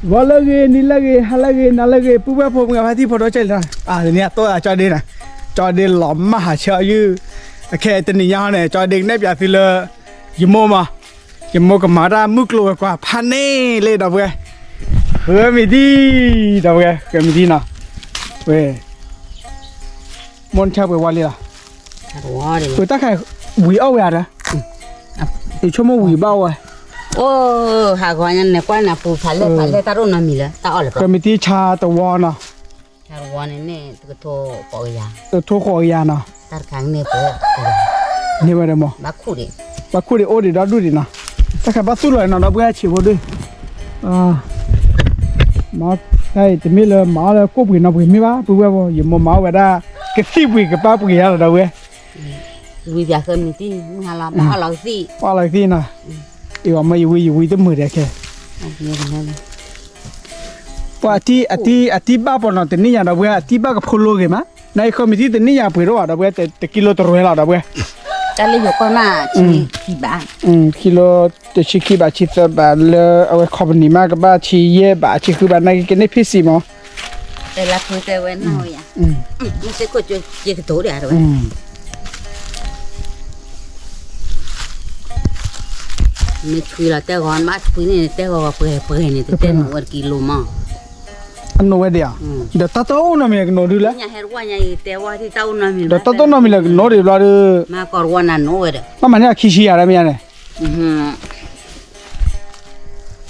ဂီၤလၢအဂ့ၤ နံၤလၢအဂ့ၤ ဟါလၢအဂ့ၤ နၤလၢအဂ့ၤ ပုၢ်ဝဲၢ်ဖိမုၣ်အဖါတံၢ်ဖိဒိၣ်ကၢ်လံၤနီၤ, အါ တနံၤအတိၢ်အကၠီဒ့နီၤ, ကၠီဒ့လီၤမၢ်ဟးဆၢအီၤယုၢ်, အခဲတနံၤညါဟီန့ၣ် ကၠီဒ့ကနဲၣ်ပၠးသုလၢ ယမိၢ်မး, ယမိၢ်ကမၤတၢ်မုၢ်ကျိၤဝဲၤကွာ်ဖးန့ၣ်လံ ဒီပုၢ်ဝဲၢ်, ဃၢမံၤတံၢ်, ဒီပုၢ်ဝဲၢ် ဃၢမံၤတံၢ်နီၤ, ဝဲ မိၢ်နဆါပှဲၤဝါလံလီၤ, ပတၢ်ခါ ဝံၤအီၣ်ဝဲဧါဒီး, ယဆိကမိၣ်ဝံၤဘၣ်ဝဲ, အိ ဟးဂီၤညါန့ၣ် ကွၢ်နၤပူၤဖးလဲၢ်ဖးလဲၢ် တၢ်တအိၣ်နီတမံၤလၢ တၢ်အီၣ်လၢၤဘၣ်, ဃၢမံၤတံၢ်ဆါတဝီနီၤ, တဝီန့ၣ်န့ၣ် တကထိဃိးကယၤ, တကထိဃိးကယၤနီၤ, တၢ်တခါန့ၣ်ပှဲၤ, န့ၢ်ဝဲဒီးမး, ဘၣ်ခူၣ်ဒံး, ဘၣ်ခူၣ်ဒံးအိၣ်ဒံးဒီဒူၣ်ဒံးနီၤ, တၢ်ခါဘၣ်သူၣ်လီၤနီၤ ဒီပုၢ်ဝဲၢ်ဆံးဖိဒုၣ် မ့ၢ်တမ့ၢ်လၢမၤအီၣ်လၢကိၣ်ပှ့ၤနီၣ်ပှ့ၤမ့ၢ်ဘၣ် ပုၢ်ဝဲၢ်ဖိ ယမိၢ်မၤအီၣ်ဝဲဒၣ် ကသံၣ်ပှ့ၤကပၢ်ပှ့ၤယါလီၤ ဒီပုၢ်ဝဲၢ်, ဝံၤပၠးဃၢမံၤတံၢ် မုၢ်ဟါလီၤ ဘၣ်အီၣ်လီၤကသံၣ်, အီၣ်လီၤကသံၣ်နီၤ, အံၤဝဲမ့ၢ်ယဝံၤယဝံၤတမုာ်ဒီးခဲ, ပှၤအတံၢ် အတံၢ် အတံၢ်ဘၣ်ပီၤနီၤ တနံၣ်ညါ ဒီပုၢ်ဝဲၢ် အတံၢ်ဘၣ်ကဖိလိဂ့ၤမး, နအံၤဃၢမံၤတံၢ်တနံၣ်ညါပှ့ၤဒိၣ်ဘၣ် ဒီပုၢ်ဝဲၢ် တကံလိတရဲလီၤ ဒီပုၢ်ဝဲၢ်, တၢ်လၢယိၤကီၢ်မး ဆံခံဘး, ကံလိ တဆံခံဘး ဆံသၢဘး လၢအဝဲ company မး ကဘၣ်ဆံယဲၢ်ဘး ဆံဃုဘး နာ်က့ကန့ၢ်ဖံးစံးမး, တဲလၢဖုတဲဝဲနီၢ်ဝဲယၤ, မ့ၢ်စ့ၢ်ကီးကကတိၤဒၣ်ဝဲ, မ့ၢ်ဆွံလီၤတဲဂီၤမး ဆွံန့ၣ် တဲဂီၤဂီၤပှဲၤပှဲၤန့ၣ် တတဲနုာ်ဝဲတကံလိမး, အနိးဝဲဒၣ်ဧါ, ဒီးတၢ်တအိၣ်နီတမံၤ ကနိးဒုလၢ, ဒီးတၢ်တအိၣ်နီတမံၤလၢကနိးဒံးဘျီဒီး, မၤကီးတဝီနၤနိးဝဲဒီး, ဘၣ်မၤန့ၢ်အခံဆံယၤလၢမ့ၢ်ဧါန့ၣ်,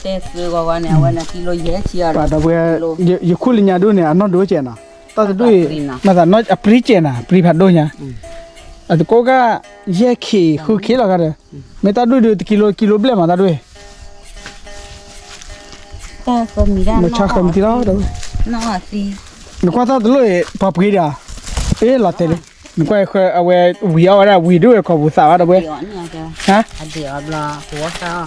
တဲသုဂီၤဂီၤန့ၣ် အဝဲန့ၣ် ကံလိယဲၢ်ဆံအီၤ, ဒီပုၢ်ဝဲၢ်, ယခိၣ်လၢညါဒိၣ်န့ၣ် အနီၢ်ဒိၣ်ကဲနီၤ, တၢ်တဒူၣ်အံၤ, မၤသးနီၢ်အပြံကဲနီၤ ပြံဖးဒိၣ်ညါ, အတကိးက ယဲၢ်ခံ ဃုခံလီၤဂၤဒီး, မ့ၢ်တၢ်ဒူၣ်ဒုး တကံလိ ကံလိဘျဲၣ်မးတၢ်ဒူၣ်အံၤ မ့ၢ်ဆါဃၢမံၤတံၢ်လီၤ, နကွၢ်တၢ်တလိၣ်အံၤ ပှၤပှ့ၤဒီး, အ့ လီၤတဲာ်လံ, နကွၢ်အဝဲ ဝံၤအီၣ်ဝဲဒၣ် ဝံၤဒိၣ်ဝဲကိာ်ပူၤသးဘၣ် ဒီပုၢ်ဝဲၢ်, ဟါ, ဒီပုၢ်ဝဲၢ်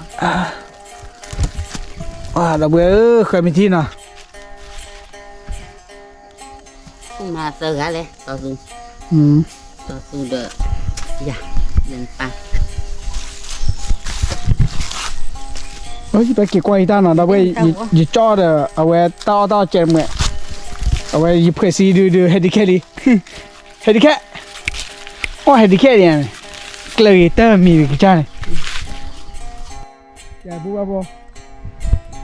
ဧၢ ဃၢမံၤတံၢ်နီၤ မၤသၢဂၤလဲၣ်, တီသူ, တီသူဒီး, ယၤ, ယပာ်, ပက့ၤကွၢ်ယတၢ်နီၤ ဒီပုၢ်ဝဲၢ်, ယကၠီဒီး အဝဲတၢ်အီၣ်တၢ်အီၣ်ကဲးမွဲး, အဝဲယဖှဲးစံဒုဒု ဟဲဒံးခဲလံ, ဟဲဒံးခဲ, အီၣ်ဟဲဒံးခဲန့ၣ်, ကျၢၤဂ့ၤတၢ်မံၤကစၢ်န့ၣ် ယပုၢ်ဘၣ်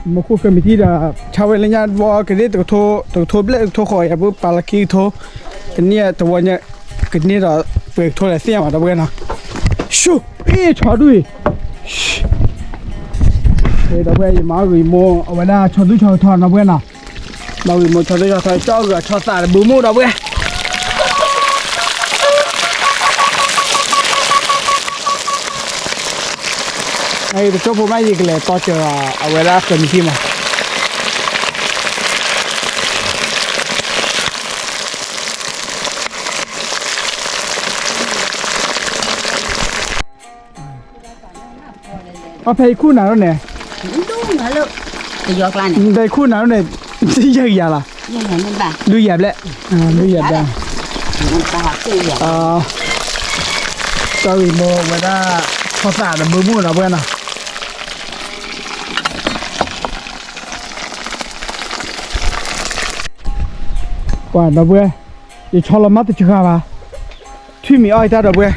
ဘီ, မ့ၢ်ခိၣ်ဃၢမံၤတံၢ်ဒီး ဆါဝဲလၢညါဘီကဒ့ၣ်တကထိ, တကထိဘျဲၣ်တကထိဃီ ယပုၢ်ပာ်လီၤခံကထိ, ကန့ၢ်တဝီညါ, ကန့ၢ်ဒီးပှဲၤကထိလဲၣ်သ့ၣ်ညါဘၣ် ဒီပုၢ်ဝဲၢ်နီၤ, ဆူၣ်, အ့ၣ် ဆီဒူၣ်အံၤ, ဒီပုၢ်ဝဲၢ် ယမၤအီၣ်ဂ့ၤယမိၢ် အဝဲဒၣ်ဆီဒူၣ်ဆီထီ ဒီပုၢ်ဝဲၢ်နီၤ, မၤဂ့ၤမိၢ်ဆီဒူၣ်ဆီထီ ကၠီဂုာ်အဆီသးတဘုမူ ဒီပုၢ်ဝဲၢ် အံၤ ပကၠိဖိမး ယကလဲၤတီစၢၤအီၤ အဝဲဒၣ်ဃၢမံၤတံၢ်မး, အဖဲယခူၣ်နၤဒိၣ်န့ၣ်, ဒီးယခူၣ်နၤဒိၣ်န့ၣ်, ယဲၢ်ကယၤလီၤ, ဒုးယၤဘျဲၣ်, ဒုးယၤဘျဲၣ်, တၢ်ဂ့ၤမိၢ်ဝဲဒၣ် ဆီသးတဘုမူ ဒီပုၢ်ဝဲၢ်နီၤ ပှၤ ဒီပုၢ်ဝဲၢ်, ယဆီလီၤမၢ်တစှၤဘၣ်, ထွံၣ်မံၤအီၣ်ယတၢ် ဒီပုၢ်ဝဲၢ်,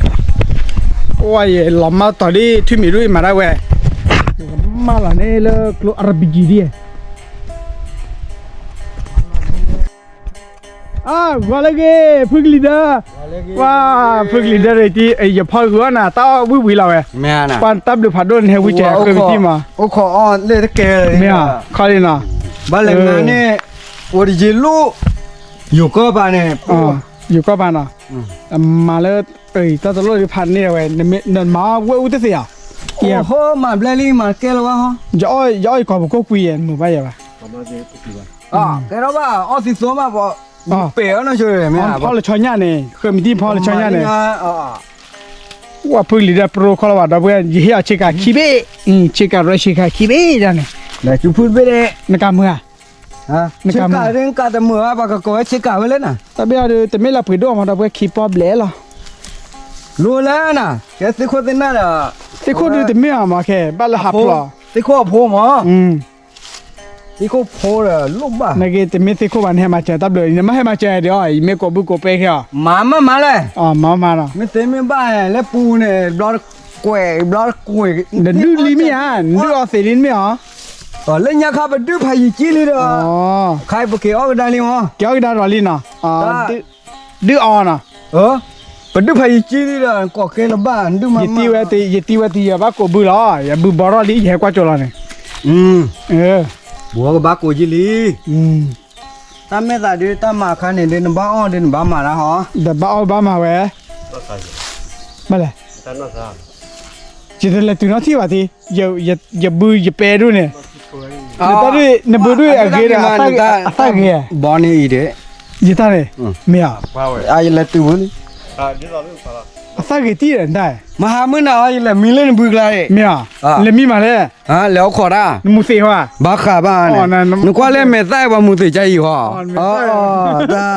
အိၣ်ယလီၤမၢ်တီၤဒ်ထွံၣ်မံၤဒ်အံၤမၤဒၣ်ဝဲ, မၢလီၤန့ၣ်လၢကျိ RPG ဒ်, အါ ဂီၤလၢဂ့ၤ ဖုကလံၤဒၢ, ပှၤ ဖုကလံၤဒၢ ယဖီဂုာ်အီၣ်နၤ တၢ်အီၣ်ဝံၣ်ဝံၤလီၤဝဲ, ပှၤတၢ်ဘျုးဖးဒိၣ်န့ၣ် ဟဲဝံကဲဃၢမံၤတံၢ်မး, အိၣ်ခိးအီၣ်လၢတကဲ, မ့ၢ်ဧါ, ခီလံနီၤ, ဘၣ်လဲၣ်န့ၣ်, အိၣ်တယံၤလိၣ်, ယိၤကီၢ်ပၤန့ၣ်, ယိၤကီၢ်ပၤနီၤ, မၤလၢ, တၢ်တလိၣ်ဒ်ဖးန့ၢ်ဝဲ, နမၤဝဲအူတသ့ဧါ, မၤဘျဲၣ်လံ မၤကဲလၢၤဘၣ်ဟီ, ယအီၣ်ယကိာ်ပူၤကိၢ်ကွံာ်ယဲ မုာ်ဘၣ်ယဲဘၣ် ကဲထီၣ်ဘၣ် အီၣ်သံသိမး ပှၤ ပဲာ်အီၣ်နီၢ်ဆိန့ၣ် ဖီလၢဆီညၣ်န့ၣ် ဃၢမံၤတံၢ်ဖီလၢဆီညၣ်န့ၣ်, ဝဲဖုကလံၤဒၢ ပရိခီလီၤဘၣ် ဒီပုၢ်ဝဲၢ် ယဟ့ၣ်အီၤဆ့ကၤခံဘ့ၣ်, ဆ့ကၤရဲဆ့ကၤခံဘ့ၣ်ဒၣ်န့ၣ်, နကမုာ်ဧါ, ဆ့ကၤတမုာ်ဘၣ် ပှၤကကိးဝဲဆ့ကၤဝဲလၢနၤ, တၢ်ဘၣ်အီၤဒီး တမ့ၢ်လၢပှ့ၤဒိၣ်မး ဒီပုၢ်ဝဲၢ် ခံပီဘျဲၣ်လီၤ, လိၣ်လၢနၤ ကဲသ့ၣ်ခိၣ်သ့ၣ်နၢ်ဒီး, သ့ၣ်ခိၣ်ဒုးတမ့ၢ်အီၤမးခဲ ဘၣ်လၢဟးဖျိး, သ့ၣ်ခိၣ်အဖိမး သ့ၣ်ခိၣ်ဖိဒီးလိၣ်ဘၣ် နက့ၤတမ့ၢ်သ့ၣ်ခိၣ်ဘၣ် နဟဲမၤစၢၤတၢ်ဘျုး နမ့ၢ်ဟဲမၤစၢၤဒီးအီၤ ယမ့ၢ်ကိးဘုကိးပဲခဲအီၤ မၤမးမၤလဲၣ် မၤမးနီၤ မ့ၢ်သ့မ့ၢ်ဘၣ်လၢပူၤန့ၣ် ဘျီတကွဲး ဘျီတကွဲး နဒုးလံမ့ၢ်ဧါ နဒုးအီၤသ့လံမ့ၢ်ဧါ လၢညါခါပဒုးဖးယံာ်ကံလံဒီး ခါအံၤပက့ၤအီၣ်ကဒါလံမး က့ၤအီၣ်ကဒါဒီးလံနီၤ ဒုးအီၤနီၤ ပဒုးဖးယံာ်ကံလံဒီး ကိးကဲလၢၤဘၣ် နဒုးမၤ ယတံၤဝဲတယၤဘၣ်ကိးဘုလီၤ ယဘုဘီထီၣ်လံ ယဟဲကွၢ်ကၠိလီၤန့ၣ် ပကဘၣ်ကိးကံလံ တၢ်မဲာ်သးဒုး တၢ်မၤအခါန့ၣ်ဒုး နဘၣ်အီၣ်ဒုး နဘၣ်မၤတၢ်ဟီ ဒီးဘၣ်အီၣ်ဘၣ်မၤဝဲ ဘၣ်လဲၣ် ယတလဲၤတုၤနီထံၣ်ဘၣ်သ့ ယဘုယပဲဒိၣ်န့ၣ် နတၢ်ဒုး နဘုဒုးအဂ့ၤဒီး အသၣ်ဂ့ၤ ဘီန့ၣ်အံၤဒီး ယတၢ်န့ၣ် မ့ၢ်ဧါ ယလဲၤတုၤဝဲလံ အသၣ်ဂ့ၤတံၢ်ဒီးနတၢ် မဟါမုၢ်နၤအီၤ ယလဲၤမံလၢနဘုကျါ မ့ၢ်ဧါ လဲၤမံမးလဲၣ် လဲၤအိၣ်ခိးတၢ် နမူၤသ့ၣ်ဟီ ဘၣ်ဃးဘၣ် နကွၢ်လၢမဲာ်သၣ်ပှၤမူၤသ့ၣ်ကါအံၤဟီ တၢ်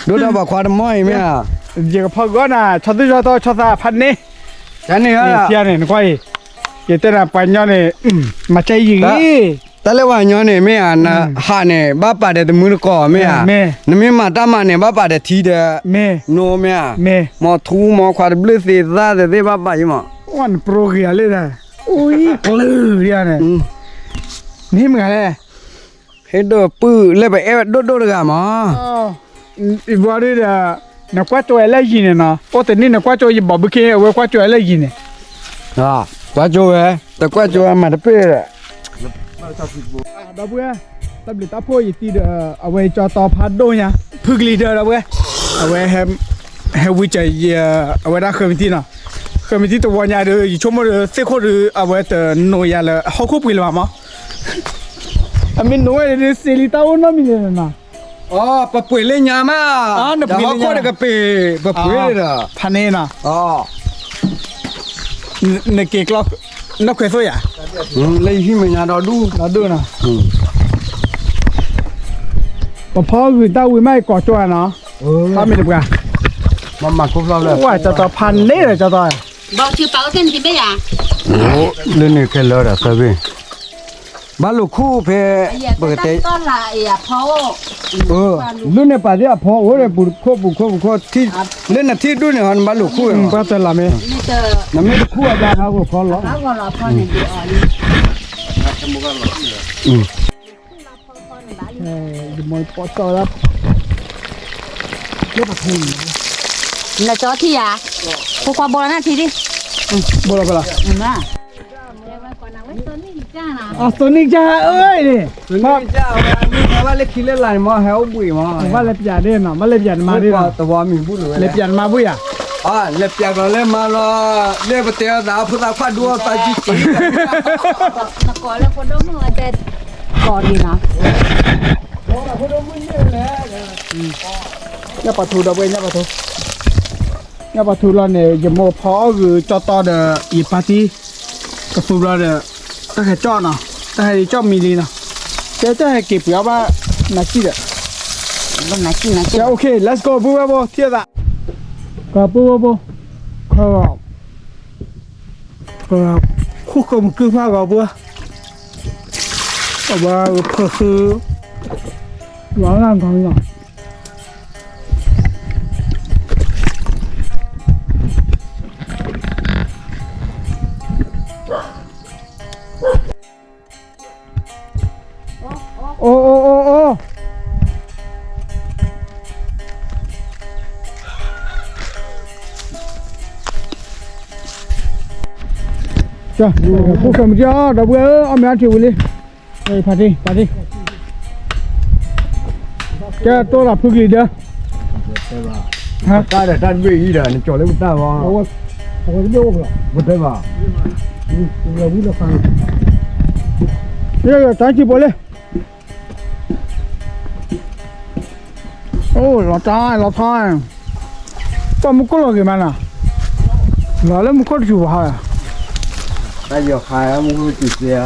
ဒိၣ်ဒီးပှၤခွါတမီၢ်အံၤမ့ၢ်ဧါ ယကဖီကီးနၤ ဆီသူၣ်ဆီသီ ဆီသးဖးန့ၣ် ဖဲန့ၣ် နကွၢ်အံၤ ယတဲနၤပှၤညီန့ၣ် မၤကဲယံၤဂ့ၤ တၢ်လၢပှၤညီန့ၣ် မ့ၢ်ဧါ နဟးန့ၣ် ဘၣ်ပာ်ဒီးတမုၢ်တကိး မ့ၢ်ဧါ နမ့ၢ်မၤတၢ်မၤန့ၣ် ဘၣ်ပာ်ဒီးထံဒီး နိမ့ၢ်ဧါ မ်ထူမ်ခွါတဘျုးသ့ၣ်သၣ်သ့ၣ်သ့ၣ်ဘၣ်ပာ်ယံၤမး နပရိဂ့ၤအလၢ အံၤကျၢၤန့ၣ် နဟံးမ့ၢ်ဂၤလဲၣ် ဟ့ၣ်ဒိးပုၢ်လၢပအဲၣ်ဒိၣ်ဒိၣ်တဂၤမး ဘီဒုဒီး နကွၢ်ကၠိဝဲလၢယံၤန့ၣ်နီၤ အိၣ်တနံၣ်နကွၢ်ကၠိယဘီဘုခ့ အဝဲကွၢ်ကၠိဝဲလၢယံၤန့ၣ် ကွၢ်ကၠိဝဲ တကွၢ်ကၠိဝဲမၤတပ့ၢ်ဒီး ဒီပုၢ်ဝဲၢ် တၢ်ဘျုးတၢ်ဖှိၣ်ယတံၤဒီး အဝဲကၠီတီဖးဒိၣ်ညါ ဖုကလံၤဒၢ ဒီပုၢ်ဝဲၢ် အဝဲ ဟဲဝံကၢ အဝဲဒၣ်ဃၢၤမံၤတံၢ်နီၤ ဃၢၤမံၤတံၢ်တဝီညါဒီး ယဆိကမိၣ်ဒီးသ့ၣ်ခိၣ်ဒီး အဝဲတနိးယၤလၢဟီၣ်ခိၣ်ပှ့ၤလၢၤဘၣ်မး အမ့ၢ်နိးဝဲဒၣ်စ့လံတၢ်အိၣ်နီတမံၤလဲၣ်နီၤ အ ပပှ့ၤလၢညါမး ဟီၣ်ခိၣ်တကပ့ၤ ပပှ့ၤဒီး ဖးန့ၣ်နီၤ နက့ၤကျီ နီၢ်ခွဲးသိၣ်ယၤ လၢယဟံၣ်မဲာ်ညါဒီဒူၣ် ဒီဒူၣ်နီၤ ပဖီဂုာ်တၢ်ဝံၤမး ယကိးကၠိဧါနီၤ တၢ်မ့ၢ်တပှၤ မၤမၤခိၣ်ဖျီလၢ ဝဲကၠီတီဖးန့ၣ်ဒီးကၠီတီ ဘီထံပာ်ဝဲကဲန့ၣ်တဘ့ၣ်ယၤ လၢန့ၣ်ခဲလၢာ်ဒီးသၢဘ့ၣ် ဘၣ်လိာ်ခူၣ်ဖဲ ပကတဲ လၢန့ၣ်ပာ်သ့ၣ်အဖီအိၣ်ဒီး ပူၤခိၣ်ပူၤခိၣ်ပူၤခိၣ် လၢနထံၣ်ဒူၣ်န့ၣ်ဟီ နဘၣ်လိာ်ခူၣ်ဝဲ ပှၤတလးမ့ၢ် နမ့ၢ်တခူၣ်အဘၣ်ဟးဂီၤခီလီၤ ယမီၤပိာ်စီၣ်ဝဲဒၣ် လၢကၠီထံယၤ ဖိခွါဘိလီၤနၢ်ထံဒ် ဘိလီၤဘိလီၤ အသိနံၣ်ကၢ် အၢ န့ၣ် ဘၣ်လဲၤခံလၢလာ်န့ၣ်မ့ၢ် ဟဲအိၣ်ဘှံးမ့ၢ် ဘၣ်လဲၤပျးဒ်နီၤ ဘၣ်လဲၤပျးနမါဒ်နီၤ လဲၤပျးနမါဘှံးယၤ လဲၤပျးကီးလၢမါလီၤ လၢပတဲအသးဖိသၣ်ခွါဒိအသးကံကံ နကိးလၢဖိဒိၣ်မုၣ်ဝဲတဲ ကိးဒ်နီၤ ညၣ်ပှၤထူဒီပုၢ်ဝဲၢ် ညၣ်ပှၤထူ ညၣ်ပှၤထူလီၤန့ၣ် ယမိၢ်ဖီအီၣ်ဂုာ်ကၠီတီဒီး ယပၢ်တံၢ် ကသူဘျီဒီး တၢ်ဟဲကၠီၣ်နီၤ တၢ်ဟဲကၠီၣ်မံၤလံနီၤ ကဲတၢ်ဟဲက့ၤပှ့ၤအီၣ်ဘၣ် နၤကံၣ်ဒီး ကဲ okay let's go ပုၢ်ဝဲၢ်ဘိ ထံၣ်အသး ကပုၢ်ဝဲၢ်ဘိ ခီ ခိၣ်ဃၢမုၢ်ကုၢ်ဖၣ်ဂီၤဘိ အဝဲဖၢၣ်ဃု လီၤလၢဂီၤလီၤ အိၣ်အိၣ်အိၣ်အိၣ် ကဲ ခိၣ်ဃၢမုၢ်ကုၢ် ဒီပုၢ်ဝဲၢ်ဧၢ အီၣ်မ့ၤအီထံဝံၤလံ ဖးတံၢ် ဖးတံၢ် ကဲ တိၢ်လီၤဖုကလံၤဒၢ ပတၢ်ဒီးတၢ်တဘ့ၣ်အံၤဒီး နကၠီၤလၢပတၢ်ဘၣ် ပတဲဘၣ် တၢ်ကံၢ်ပိာ်လံ အိၣ် လီၤတၢ်လီၤဖး ပှၤမူခိၣ်လီၤဂ့ၤမးနီၤ လီၤလၢမူခိၣ်တစူၤဘၣ်ဟီ တၢ်ယီၤခါမူခိၣ်တစူၤစ့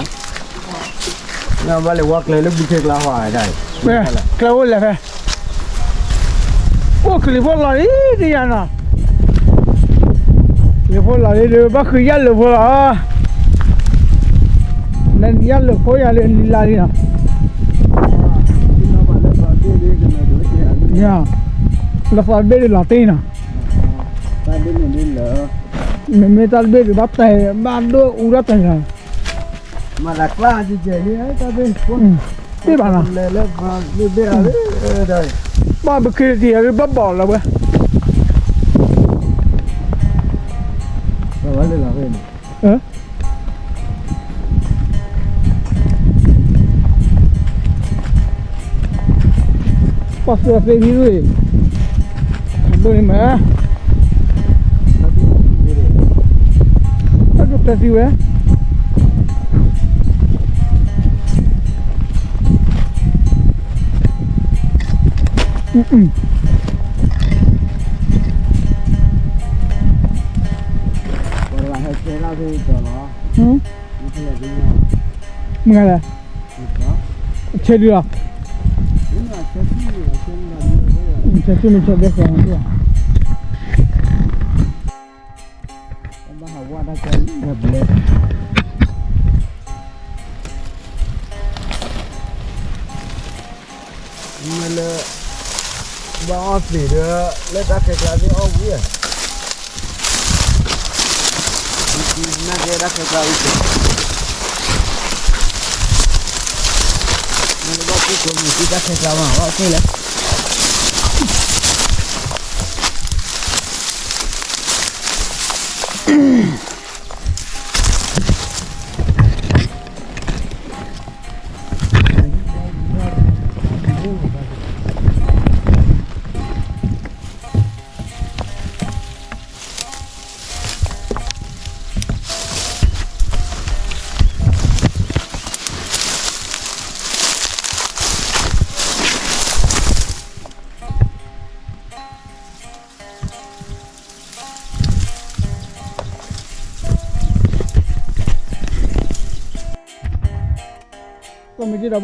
နဘၣ်လဲၤဝါကျဲလၢဘုခ့ကျါဟီဒၣ် ကျဲအိၣ်လဲၤဖဲ အိၣ်ကလံၤဖိလီၤလံတယၤနီၤ ကလံၤဖိလီၤလံဒီး ဘၣ်ဃုာ်ယၣ်လၢာ်ဖိလီၤ နယၣ်လၢာ်ဖိယၤလၢလံလါလံနီၤ ညါ, လၢသးတဘ့ၣ်ဒုးလီၤတ့ၢ်နီၤ, မ့မ့ၢ်တၢ်တဘ့ၣ်ဒုးဘၣ်တဲာ် ဘၣ်ဒိၣ်အူဒၣ်တဲာ်နီၤ, မၤသးကျါကဲကဲလံ တၢ်ဘ့ၣ်, တ့ၢ်ဘၣ်နီၤ, ဘၣ်ပက့ၤတံၢ်အဒုးဘၣ်ဘီၣ်လီၤဝဲ ပှၤသ့ၣ်သ့ၣ်မံၤဝဲ, ဘိန့ၣ်မး, တၢ်ဒိၣ်တဲသံဝဲ, မုၢ်ဂၤလဲၣ်, ဆဲဒုလီၤ, ဆဲဒုမ့ၢ်ဆဲဒုဃီ, ဘၣ်ဟးဝဲဒၣ်ကဲဘျဲ မ့ၢ်လၢ ဘၣ်အီၣ်သ့ၣ်ဒီး လၢတၢ်ခဲကျါသ့ၣ်အီၣ်ဝံၤ, နာ်က့တၢ်ခဲကျါဝံၤ, မ့ၢ်လၢဘၣ်ကူၣ်ကိးမုၢ်သံတၢ်ခဲကျါမး ဘၣ်သ့ၣ်လဲၣ်. ကီၢ်မ့ၢ်က့ၤဒီ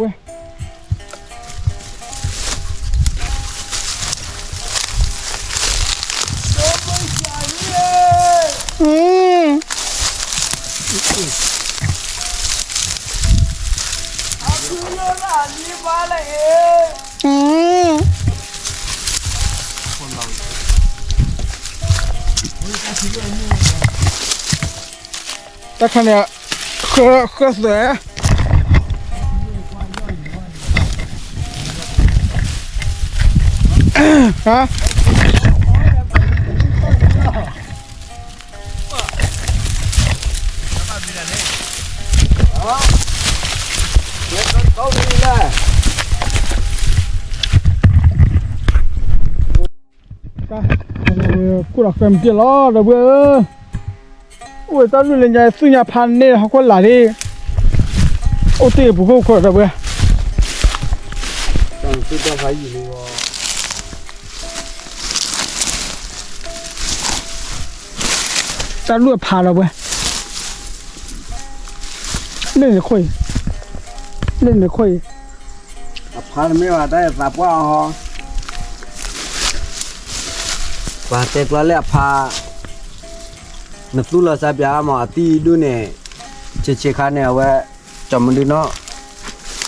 းပှဲၤ, တၢ်ခါန့ၣ် ဃၢဃၢသွဲး, ဟါ, ကူၣ်ဒီးဃဲမုၢ်က့ၤလီၤ ဒီပုၢ်ဝဲၢ်ဧၢ, အိၣ်ဝဲတၢ်ဒူၣ်လၢညါ သူၣ်ညါဖးန့ၢ်ဟီၣ်ခိၣ်လာ်ဒၣ်, အိၣ်တ့ၢ်ပူၤခိၣ်ခိၣ် ဒီပုၢ်ဝဲၢ်, တၢ်ဒူၣ်အဖး ဒီပုၢ်ဝဲၢ်, လၢန့ၣ်ခိၣ်အံၤ, လၢန့ၣ်ခိၣ်အံၤ, အဖးတမ့ၢ်ဘၣ် တၢ်အသးပှၢ်အီၤ, ပှၤတဲကျီလၢအဖး, နသူၣ်လီၤစၢ်ပၠးမး အသံၣ်ဒူၣ်န့ၣ်, ဆံးဆံးခါန့ၣ် အဝဲ ကၠီမနုၤနီၢ်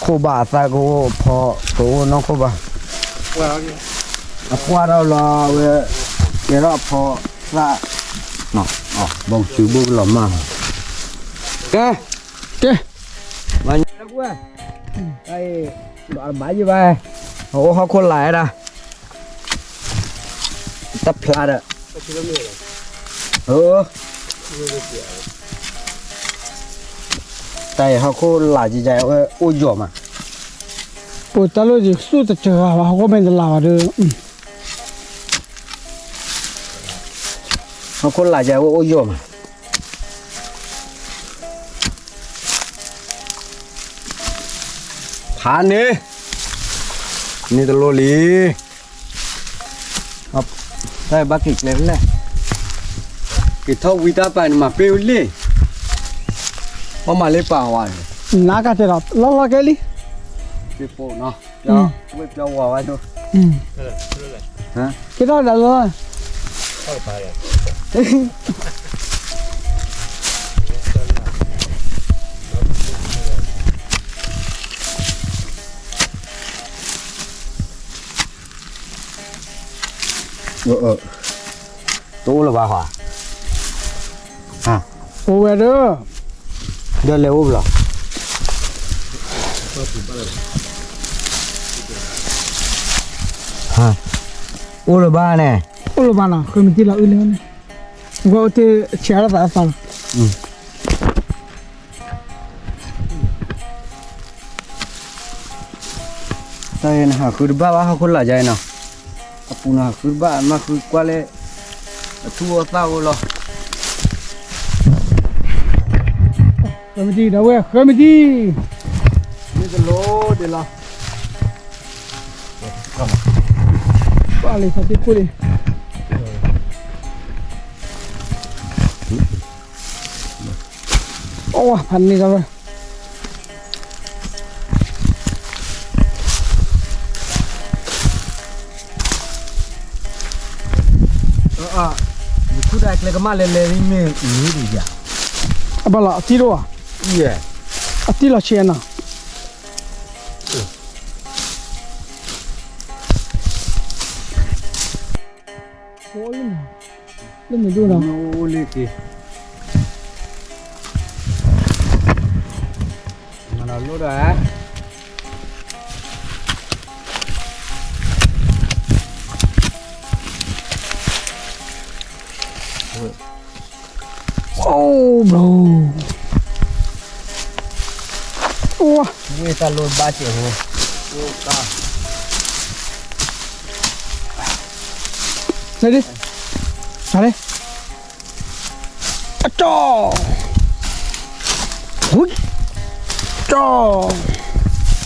ခိၣ်ဘၣ် အသၣ်ကအိၣ်ဖီကအိၣ်နီၢ်ခိၣ်ဘၣ်, အပှၢ်ထီၣ်လီၤဝဲ, ကဲထီၣ်အဖီသၣ်, ဘီကစုဘိၣ်ကလီၤမၢ်, ကဲ, ကဲ, မၤညါကွၢ်, ဘၣ်ယဘၣ်, အအိၣ်ဟီၣ်ခိၣ်လာ်ဝဲဒၣ် တၢ်ဖျါဒီး, တၢ်အံၤဟီၣ်ခိၣ်လာ် ယဲယဲဝဲအိၣ်ယီၤမး, ပတၢ်လိၣ်ယသူၣ်တစှၤဘၣ် ဟီၣ်ခိၣ်မ့ၢ်တလာ်ဘၣ်ဒီး, ဟီၣ်ခိၣ်လာ်ယဲဝဲအိၣ်ယီၤမး ဖးန့ၣ်, န့ၣ်တလိၣ်လံ, တၢ်ဘၣ်က့ၤကျဲဖဲလဲၣ်, က့ၤထီၣ်ဝံတၢ်ပာ်န့ၣ် မၤပ့ၢ်ဝံလံ, ပမၤလၢပာ်ဝဲ, နကတဲဒီး လီၢ်လီၢ်ကဲလံ, က့ၤပိာ်နီၤ, ဝဲပျီဝါဝဲဒိၣ်, က့ၤထီၣ်ဒီးလီၢ် တၢ် အၢ တအိၣ်လၢၤဘၣ်ဟီ, အိၣ်ဝဲဒီး, ဒီးလဲၤအိၣ်ဘျီ, အိၣ်လၢၤဘၣ်န့ၣ်, အိၣ်လၢၤဘၣ်နီၤ ဃုမတံၢ်လီၤအုၣ်လၢန့ၣ်, ဝဲအိၣ်တ့ၢ်ဆဲးအါထီၣ်သးအသးလီၤ. တၢ်အံၤနဟးဃုတဘၣ်ဘၣ် ဟီၣ်ခိၣ်လာ်ယါအံၤနီၤ, အပူၤနဟးဃုတဘၣ် မ့ၢ်ဃုကွၢ်လၢ အထူၣ်အသၣ်အိၣ်လီၤ. ဃၢမတံၢ်ဒီးဝဲ ဃၢမတံၢ်, မ့ၢ်တလိၣ်ဒ်လီၤ, ပၢ်လံ သးတ့ၢ်ခိၣ်လံ, အိၣ်ဝဲဖးန့ၢ်ကီးဝဲ ယခိၣ်ဒၣ်ကျဲကမၣ်လဲၤလဲၤမ့ၢ်အံၤဒ်ယၤ, အဘၣ်လီၤ အတံၢ်တအိၣ်ဧါ, အတံၢ်လီၤဆံးနီၤ, အိၣ်လၢမ့ၢ်ဒိၣ်နီၤ, အိၣ်လၢက့ၤ, မၤလီၤလိၣ်ဒီး အိၣ်ဘျီ, အိၣ်, ဝ့ၢ်တၢ်လိၣ်ဘၣ်စဲးဟိ, လဲၤဒံး, လဲၤဒံး, အ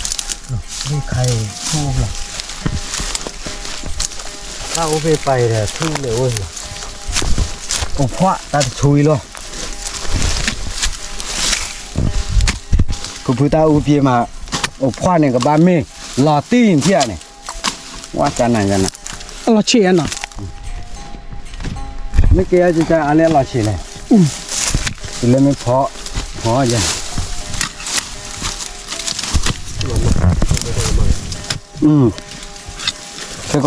ကၠီၣ်, ဝံၣ်, ကၠီၣ်, ဝ့ၢ်ခါအံၤ ထူၣ်အိၣ်ဘျီ, တၢ်အိၣ်ဖဲပာ်အံၤဒီး ထူၣ်လဲၤအိၣ်လီၤ, အိၣ်ဖှၣ်တၢ်တဆိအံၤလီၤ, ဖုဖုတၢ်အူပှ့ၤမး, အိၣ်ဖှၣ်န့ၣ်ကဘၣ်မ့ၢ်, လီၤတံၢ်ထံၣ်ဧါန့ၣ်, ဝဲကနၤယနၤ, အလီၤဆံးဧါနီၤ, မ့ၢ်ကဲအါကါအါလၢအလီၤဆံးလဲၣ်, တုၤလၢမ့ၢ်ဖီ, ဖီယၤ ခဲကီးတန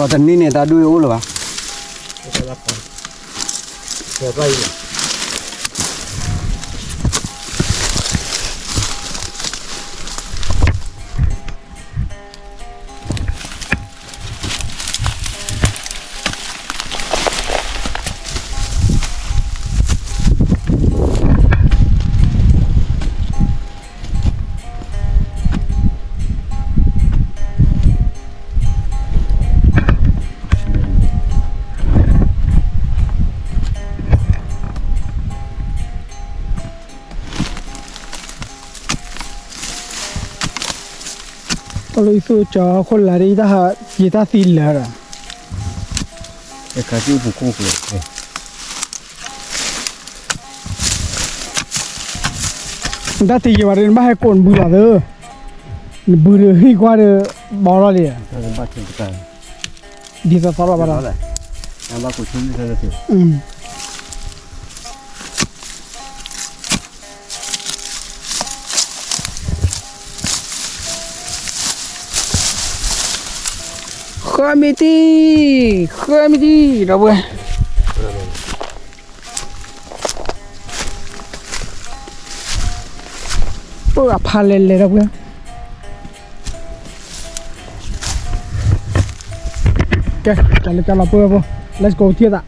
ံၣ်န့ၣ် တၢ်ဒူၣ်အိၣ်လၢၤဘၣ်, တၢ်လၢယသူၣ်ကၠီခိၣ်လၢ်ဒ်အံၤ တၢ်ဟးက့ၤတၢ်သံလၢာ်ဒီး အခါက့ၤပူၤခိၣ်ကျဲ နတၢ်တယံာ်ဘၣ်ဒီး နဘၣ်ဟဲကိးနဘုလီၤသၢ, နဘုဒီးဟံၣ်ကွၢ်ဒီး ဘီထီၣ်လံ, ဒ်သိးသီလီၤဘၣ်ဒီး, ဃၢမံၤတံၢ်, ဃၢမံၤတံၢ် ဒီပုၢ်ဝဲၢ်, ပၢ်အဖးလဲၤလဲၤ ဒီပုၢ်ဝဲၢ်, ကဲ ကၢ်လၢကၢ်လီၤ ပုၢ်ဝဲၢ်ဖိ, let's go ထံၣ်သး တၢ်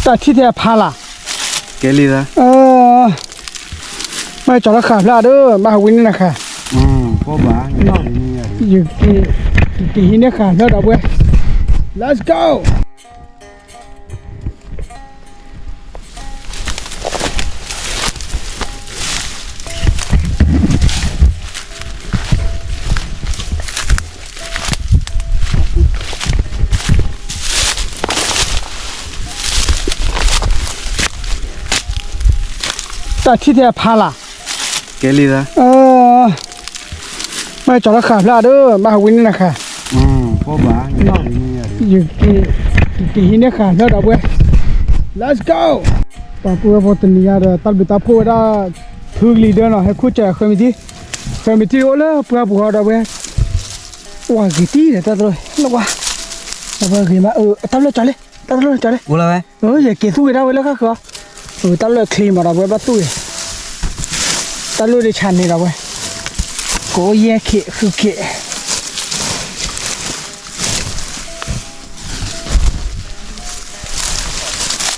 ထံၣ်ထဲအဖါလၢ်, ကဲလံသး, ဘၣ်ကၠီၤလၢဃာ်ဖျၢၣ်ဒီး ဘၣ်ဟးဝံန့ၢ်နၤဃာ်, ယကဟံးန့ၢ်ဃာ်ဖျၢၣ်ဒီပုၢ်ဝဲၢ်, let's go. တၢ်ထံၣ်ထဲအဖါလၢ်, ကဲလံသး, ဘၣ်ကၠီၤလၢဃာ်ဖျၢၣ်ဒီး ဘၣ်ဟးဝံန့ၢ်နၤဃာ်, ယက့ၤဟံးန့ၢ်ဃာ်ဖျၢၣ်ဒီးဝဲ, Let's go. ပှၤပုၢ်ဝဲၢ်ဖိတနံၤညါဒီး တၢ်ဘျုးတၢ်ဖှိၣ်ဝဲဒၣ် ဖုကလံၤဒၢနီၤ ဟဲခိၣ်စၢၤဃၢမံၤထံ, ဃၢမံၤထံအိၣ်လၢပှၢ်ပူၤဃီဒီးဝဲ, ဝၤဂ့ၤတံၢ်ဒီးတၢ်တလိၣ်, နဝၤ, ဒီးဝဲဂ့ၤမး, တၢ်ဘျုးကၠီၤလံ, တၢ်တလိၣ်ကၠီၤလံ, ယက့ၤသူၣ်က့ၤဒၣ်ဝဲလၢဃၣ်ဃၢၤ, တၢ်လၢချံမးဒီးဝဲဘၣ်သူၣ်က့ၤ, တၢ်လၢဒံးဆါန့ၣ်ဒီးဝဲ, ကိးယဲၢ်ခ့ၣ်ဃုခ့ၣ်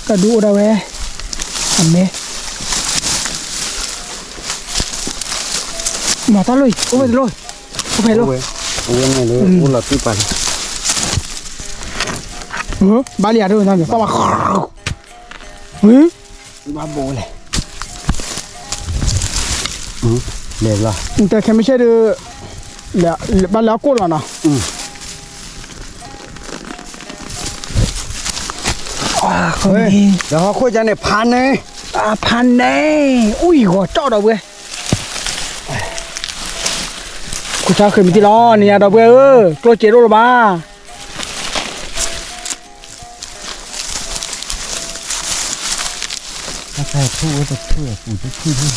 ကဒုးအိၣ်ဒၣ်ဝဲ, အမဲ, မၤတၢ်လိၣ်အံၤ အိၣ်ဖဲတလိၣ်, အိၣ်ဖဲလိၣ်, အိၣ်လီၤတံၢ်ပာ်လံ, ဘၣ်လံယၤဒိၣ်န့ၣ်, ဘၣ်ဘၣ်, ဘၣ်ဘိလဲၣ်, လဲၤလီၤ, တဲခဲမုၢ်ဆ့ၣ်ဒီး, ဘၣ်လဲၤအီၣ်ကိၣ်လီၤနီၤ. ဒီးဟီၣ်ခိၣ်ကန့ၣ် ဖးန့ၣ်, ဖးန့ၣ်, အူအံၤဂီၤကၠီၣ်ဒီးဝဲ, ခိၣ်ဆါဃ့မံၤတံၢ်လီၤ နံၤညါဒီးဝဲဧၢ, ကျိၣ်စ့ဒိၣ်လီၤဘၣ်. တၢ်ဖဲထူၣ်ဝဲတထူၣ်အပူၤတထူၣ်, ယ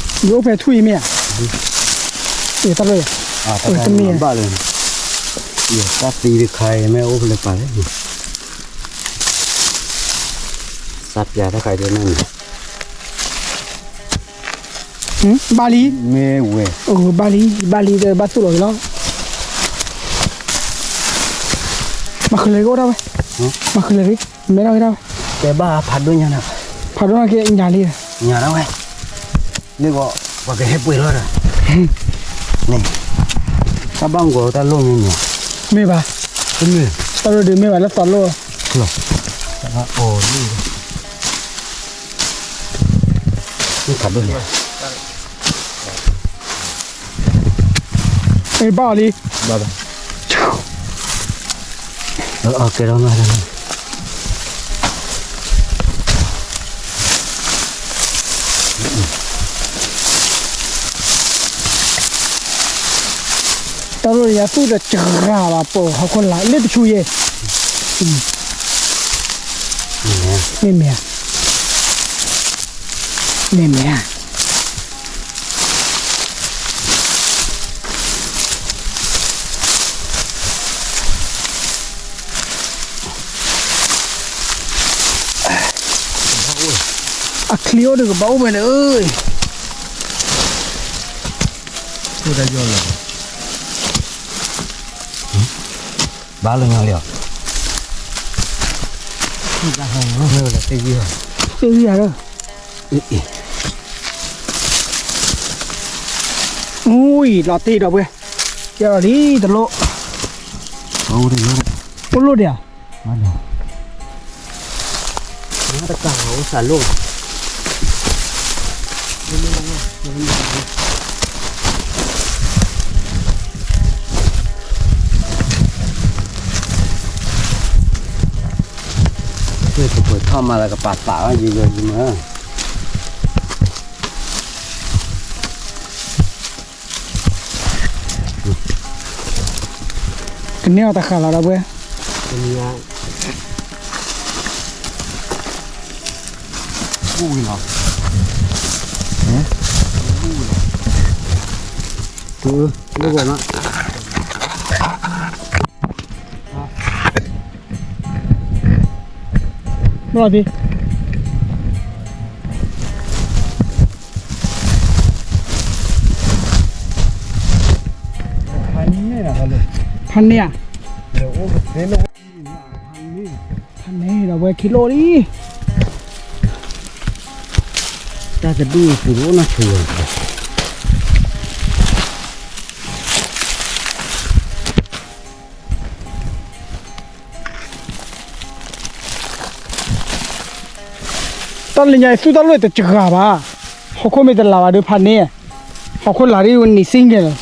အိၣ်ဖဲထူၣ်အံၤမ့ၢ်ဧါ, တၢ်လၢ, တမ့ၢ်ဘၣ်လၢ, တၢ်သံတခါအံၤမ့ၢ်အိၣ်ဖဲလဲၣ်ပာ်လဲၣ်, စးပျးတခါအံၤဒ်န့ၣ်န့ၣ် ဘၣ်လံ, မ့ၢ်ဝဲ, ဘၣ်လံ, ဘၣ်လံဒီးဘၣ်သူၣ်လီၤက့ၤလီၤ. မၤဃုာ်လၢာ်က့ၤအိၣ်ဒၣ်ဝဲ, မၤဃုာ်လၢာ်က့ၤ, မဲထီၣ်က့ၤဒၣ်ဝဲ, တဲဘၣ်ဖးဒိၣ်ညါန့ၣ်, ဖးဒိၣ်ညါက့ၤညါလံ, ညါဒၣ်ဝဲ, လ့ၣ်ဂီၤ, ပှၤကဟဲပှ့ၤလီၤဒီး, န့ၣ်, တၢ်ဘၣ်မုၢ်ကီၤတၢ်လိၣ်မ့ၢ်န့ၣ်, မ့ၢ်ဘၣ်, တမ့ၢ်, တၢ်လိၣ်ဒုးမ့ၢ်ဘၣ်လၢသီလိၣ်, လီၤ, အီၤလံ ဖးဒိၣ်န့ၣ်, အ့ ဘၣ်အီၤလံ, ဘၣ်ဘၣ်, ကဲထီၣ်မး, တၢ်လိၣ်ယၤသူၣ်ဒီးစှၤဘၣ်ပိာ်ဟီၣ်ခိၣ်လာ်လၢတဆူယဲၢ်, မ့မ့ၢ်, မ့မ့ၢ် အချံအိၣ်ဒီးကဘၣ်အိၣ်ဝဲလၢ, ဘၣ်လၢညါလံ, သ့ၣ်ဂံၢ်လီၤ, သ့ၣ်ဂံၢ်လီၤ, အူအံၤလီၤတ့ၢ်ဒီးဝဲ, ကဲလီၤလံတလိၣ်, အိၣ်လိၣ်ဒံးဧါ, တကးအိၣ်စးလိၣ် ထီၣ်မးလၢကပာ်သးအီၤယံၤယံၤမး, ကန့ၢ်အီၤတဃာ်လီၤဒီးဝဲ, တနံၤညါ, ဘူၣ်ဝံၤလီၤ, ဘူၣ်ဝံၤလီၤ, တူၢ်, ဘူၣ်ဝံၤလီၤ, ဘၣ်လီၤသ့, ဖးန့ၢ်ဧါ, ဖးန့ၢ်ဒီးဝဲခံလိၣ်လံ, တၢ်တဒူၣ်ပူၤတအိၣ်နီၢ်ဆိး, တၢ်လၢညါအံၤသူၣ်တၢ်လိၣ်တစှၤဘၣ်, ဟီၣ်ခိၣ်မ့ၢ်တလၤဘၣ်ဒီးဖးန့ၢ်, ဟီၣ်ခိၣ်လၤဒ်ဝဲနံၤစံၣ်န့ၣ်လီၤ.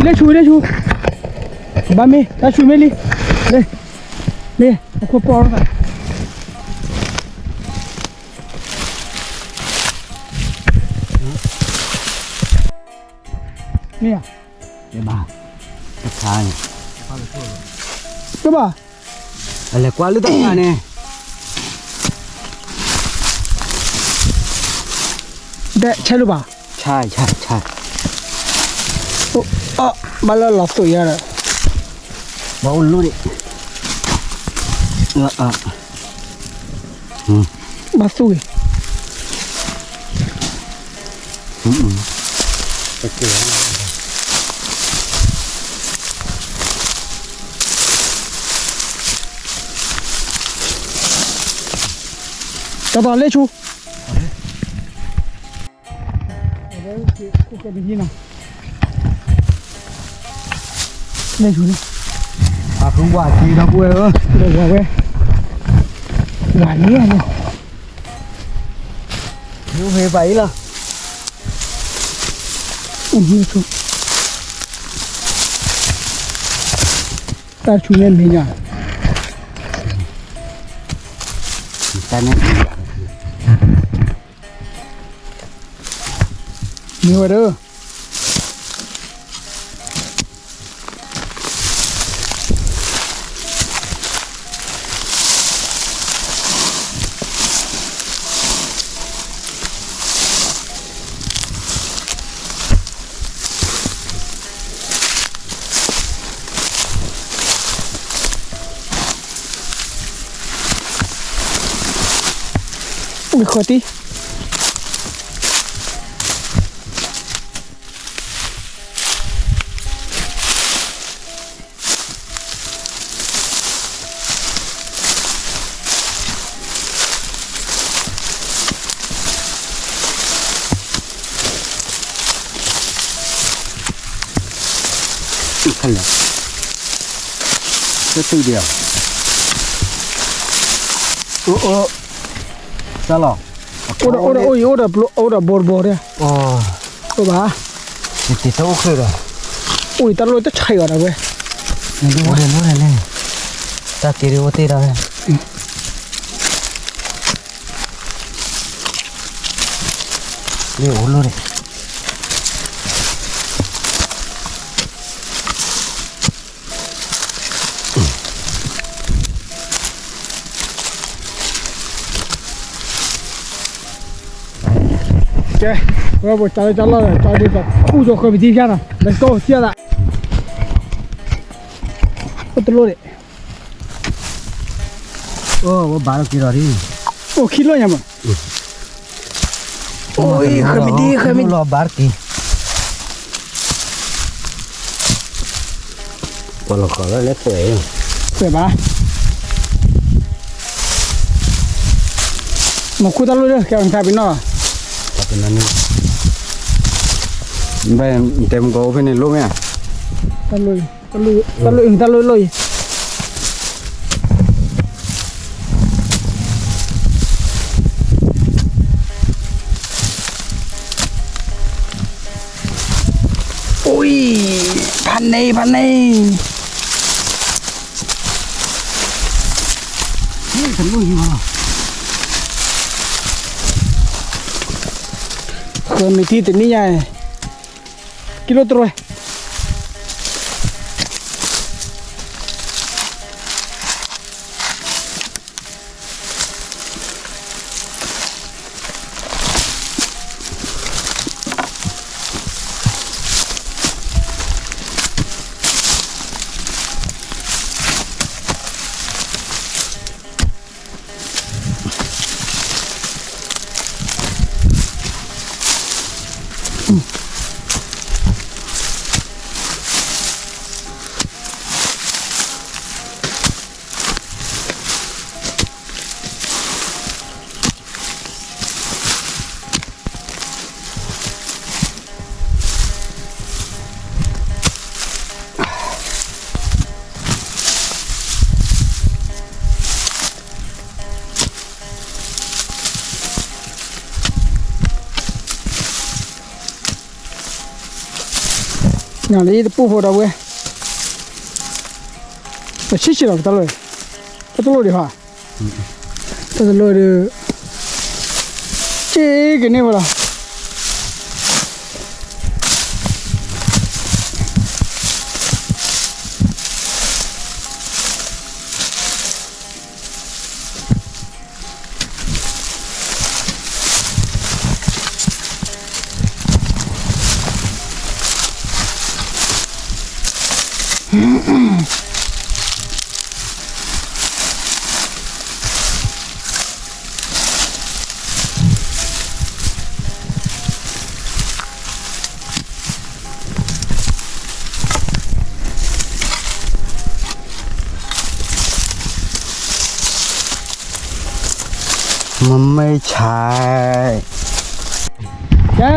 လၢဆူလၢဆူ, ဘၣ်မ့ၢ် တၢ်ဆူၣ်မ့ၢ်လံ, လ့, လ့, အခိၣ်ပီၢ်ရၣ်, မ့ၢ်ဧါ, တဘၣ်, တခါန့ၣ်, တဘၣ်, အလဲၤကွၢ်လၢတခါန့ၣ်, ဒဲးဆဲးလၢၤဘၣ်, ဆဲး, ဆဲး, ဆဲး, ဘၣ်လၢလီၤသိးယၤဒီး, ဘၣ်အိၣ်လိၣ်န့ၣ်, ဘၣ်သူၣ်ဂ့ၤ တၢ်သီလ့ၣ်ဆူ, လ့ၣ်ဆူန့ၣ်, အဃုဝၣ်က့ၤဒီပုၢ်ဝဲၢ်ဧၢ, ဝၣ်ဝဲ, ဝၣ်န့ၣ်, မ့ၢ်ဘၣ်အံၤလီၤ, တၢ်ဆူၣ်န့ၣ်မ့ၢ်ညါ, တၢ်န့ၣ် မ့ၢ်ဝဲဒၣ် မ့ၢ်ဃီတံၢ် ခလဲၣ်, တတုၤဒံးဧါ, အိၣ်, တၢ်လီၤ, အိၣ်ဒီးအိၣ်ဒီးအိၣ်ယံၤ အိၣ်ဒီးဘိတဘိတ, အိၣ်ဘၣ်, တအိၣ်ချၢဒီး, အိၣ်ယံၤ တၢ်လိၣ်တဆံးအီၤဒၣ်ဝဲ, အိၣ်ဒီးလိၣ်ဒီးလဲၣ်, တၢ်က့ၤဒ်အိၣ်တ့ၢ်ဒၣ်ဝဲ လၢအိၣ်လိၣ်န့ၣ်, ကဲ, ဝဲပကၠီလၢကၠီလီၤဒီး ကၠီဒ်သိး အိၣ်ကၠီဃၢၤပတံၢ်ကၢ်နီၤ let's go စံၣ်သး, အိၣ်တလိၣ်န့ၣ် အိၣ်ဝဲဘၣ်လီၤက့ၤဒီးဒ်, အိၣ်ခံလိၣ်ညါမး, အိၣ်ဃၢၤမံၤဒ် ဃၢၤမံၤလီၤဘၣ်တက့ၢ်, ပှၤလီၤဃီၤလၢလဲၤသွဲၣ်, သွဲၣ်ဘၣ်, မ့ၢ်ခူၣ်တၢ်လိၣ်လၢ ကဲအီၤနသးပ့ၤနီၣ်, ဘၣ်တဲမကီၢ်အိၣ်ဖဲန့ၣ်လိၣ်မ့ၢ်ဧါ, တၢ်လိၣ် တၢ်လိၣ် တၢ်လိၣ် တၢ်လိၣ်လိၣ်အံၤ, အိၣ်အံၤ, ဖးန့ၢ် ဖးန့ၢ်, ဃၢၤမံၤထံတနံၣ်ညါ, ကံလိတရဲ နလၢယတပူၤဖိဒီပုၢ်ဝဲၢ်, ပဆံးဆံးလီၤ ပတၢ်လီၢ်အံၤ, တၢ်တလိၣ်ဒံးဟီ, တၢ်တလိၣ်ဒီး က့ကန့ၢ်ဝဲလီၤ. မ့ၢ်ဆဲး, ကဲ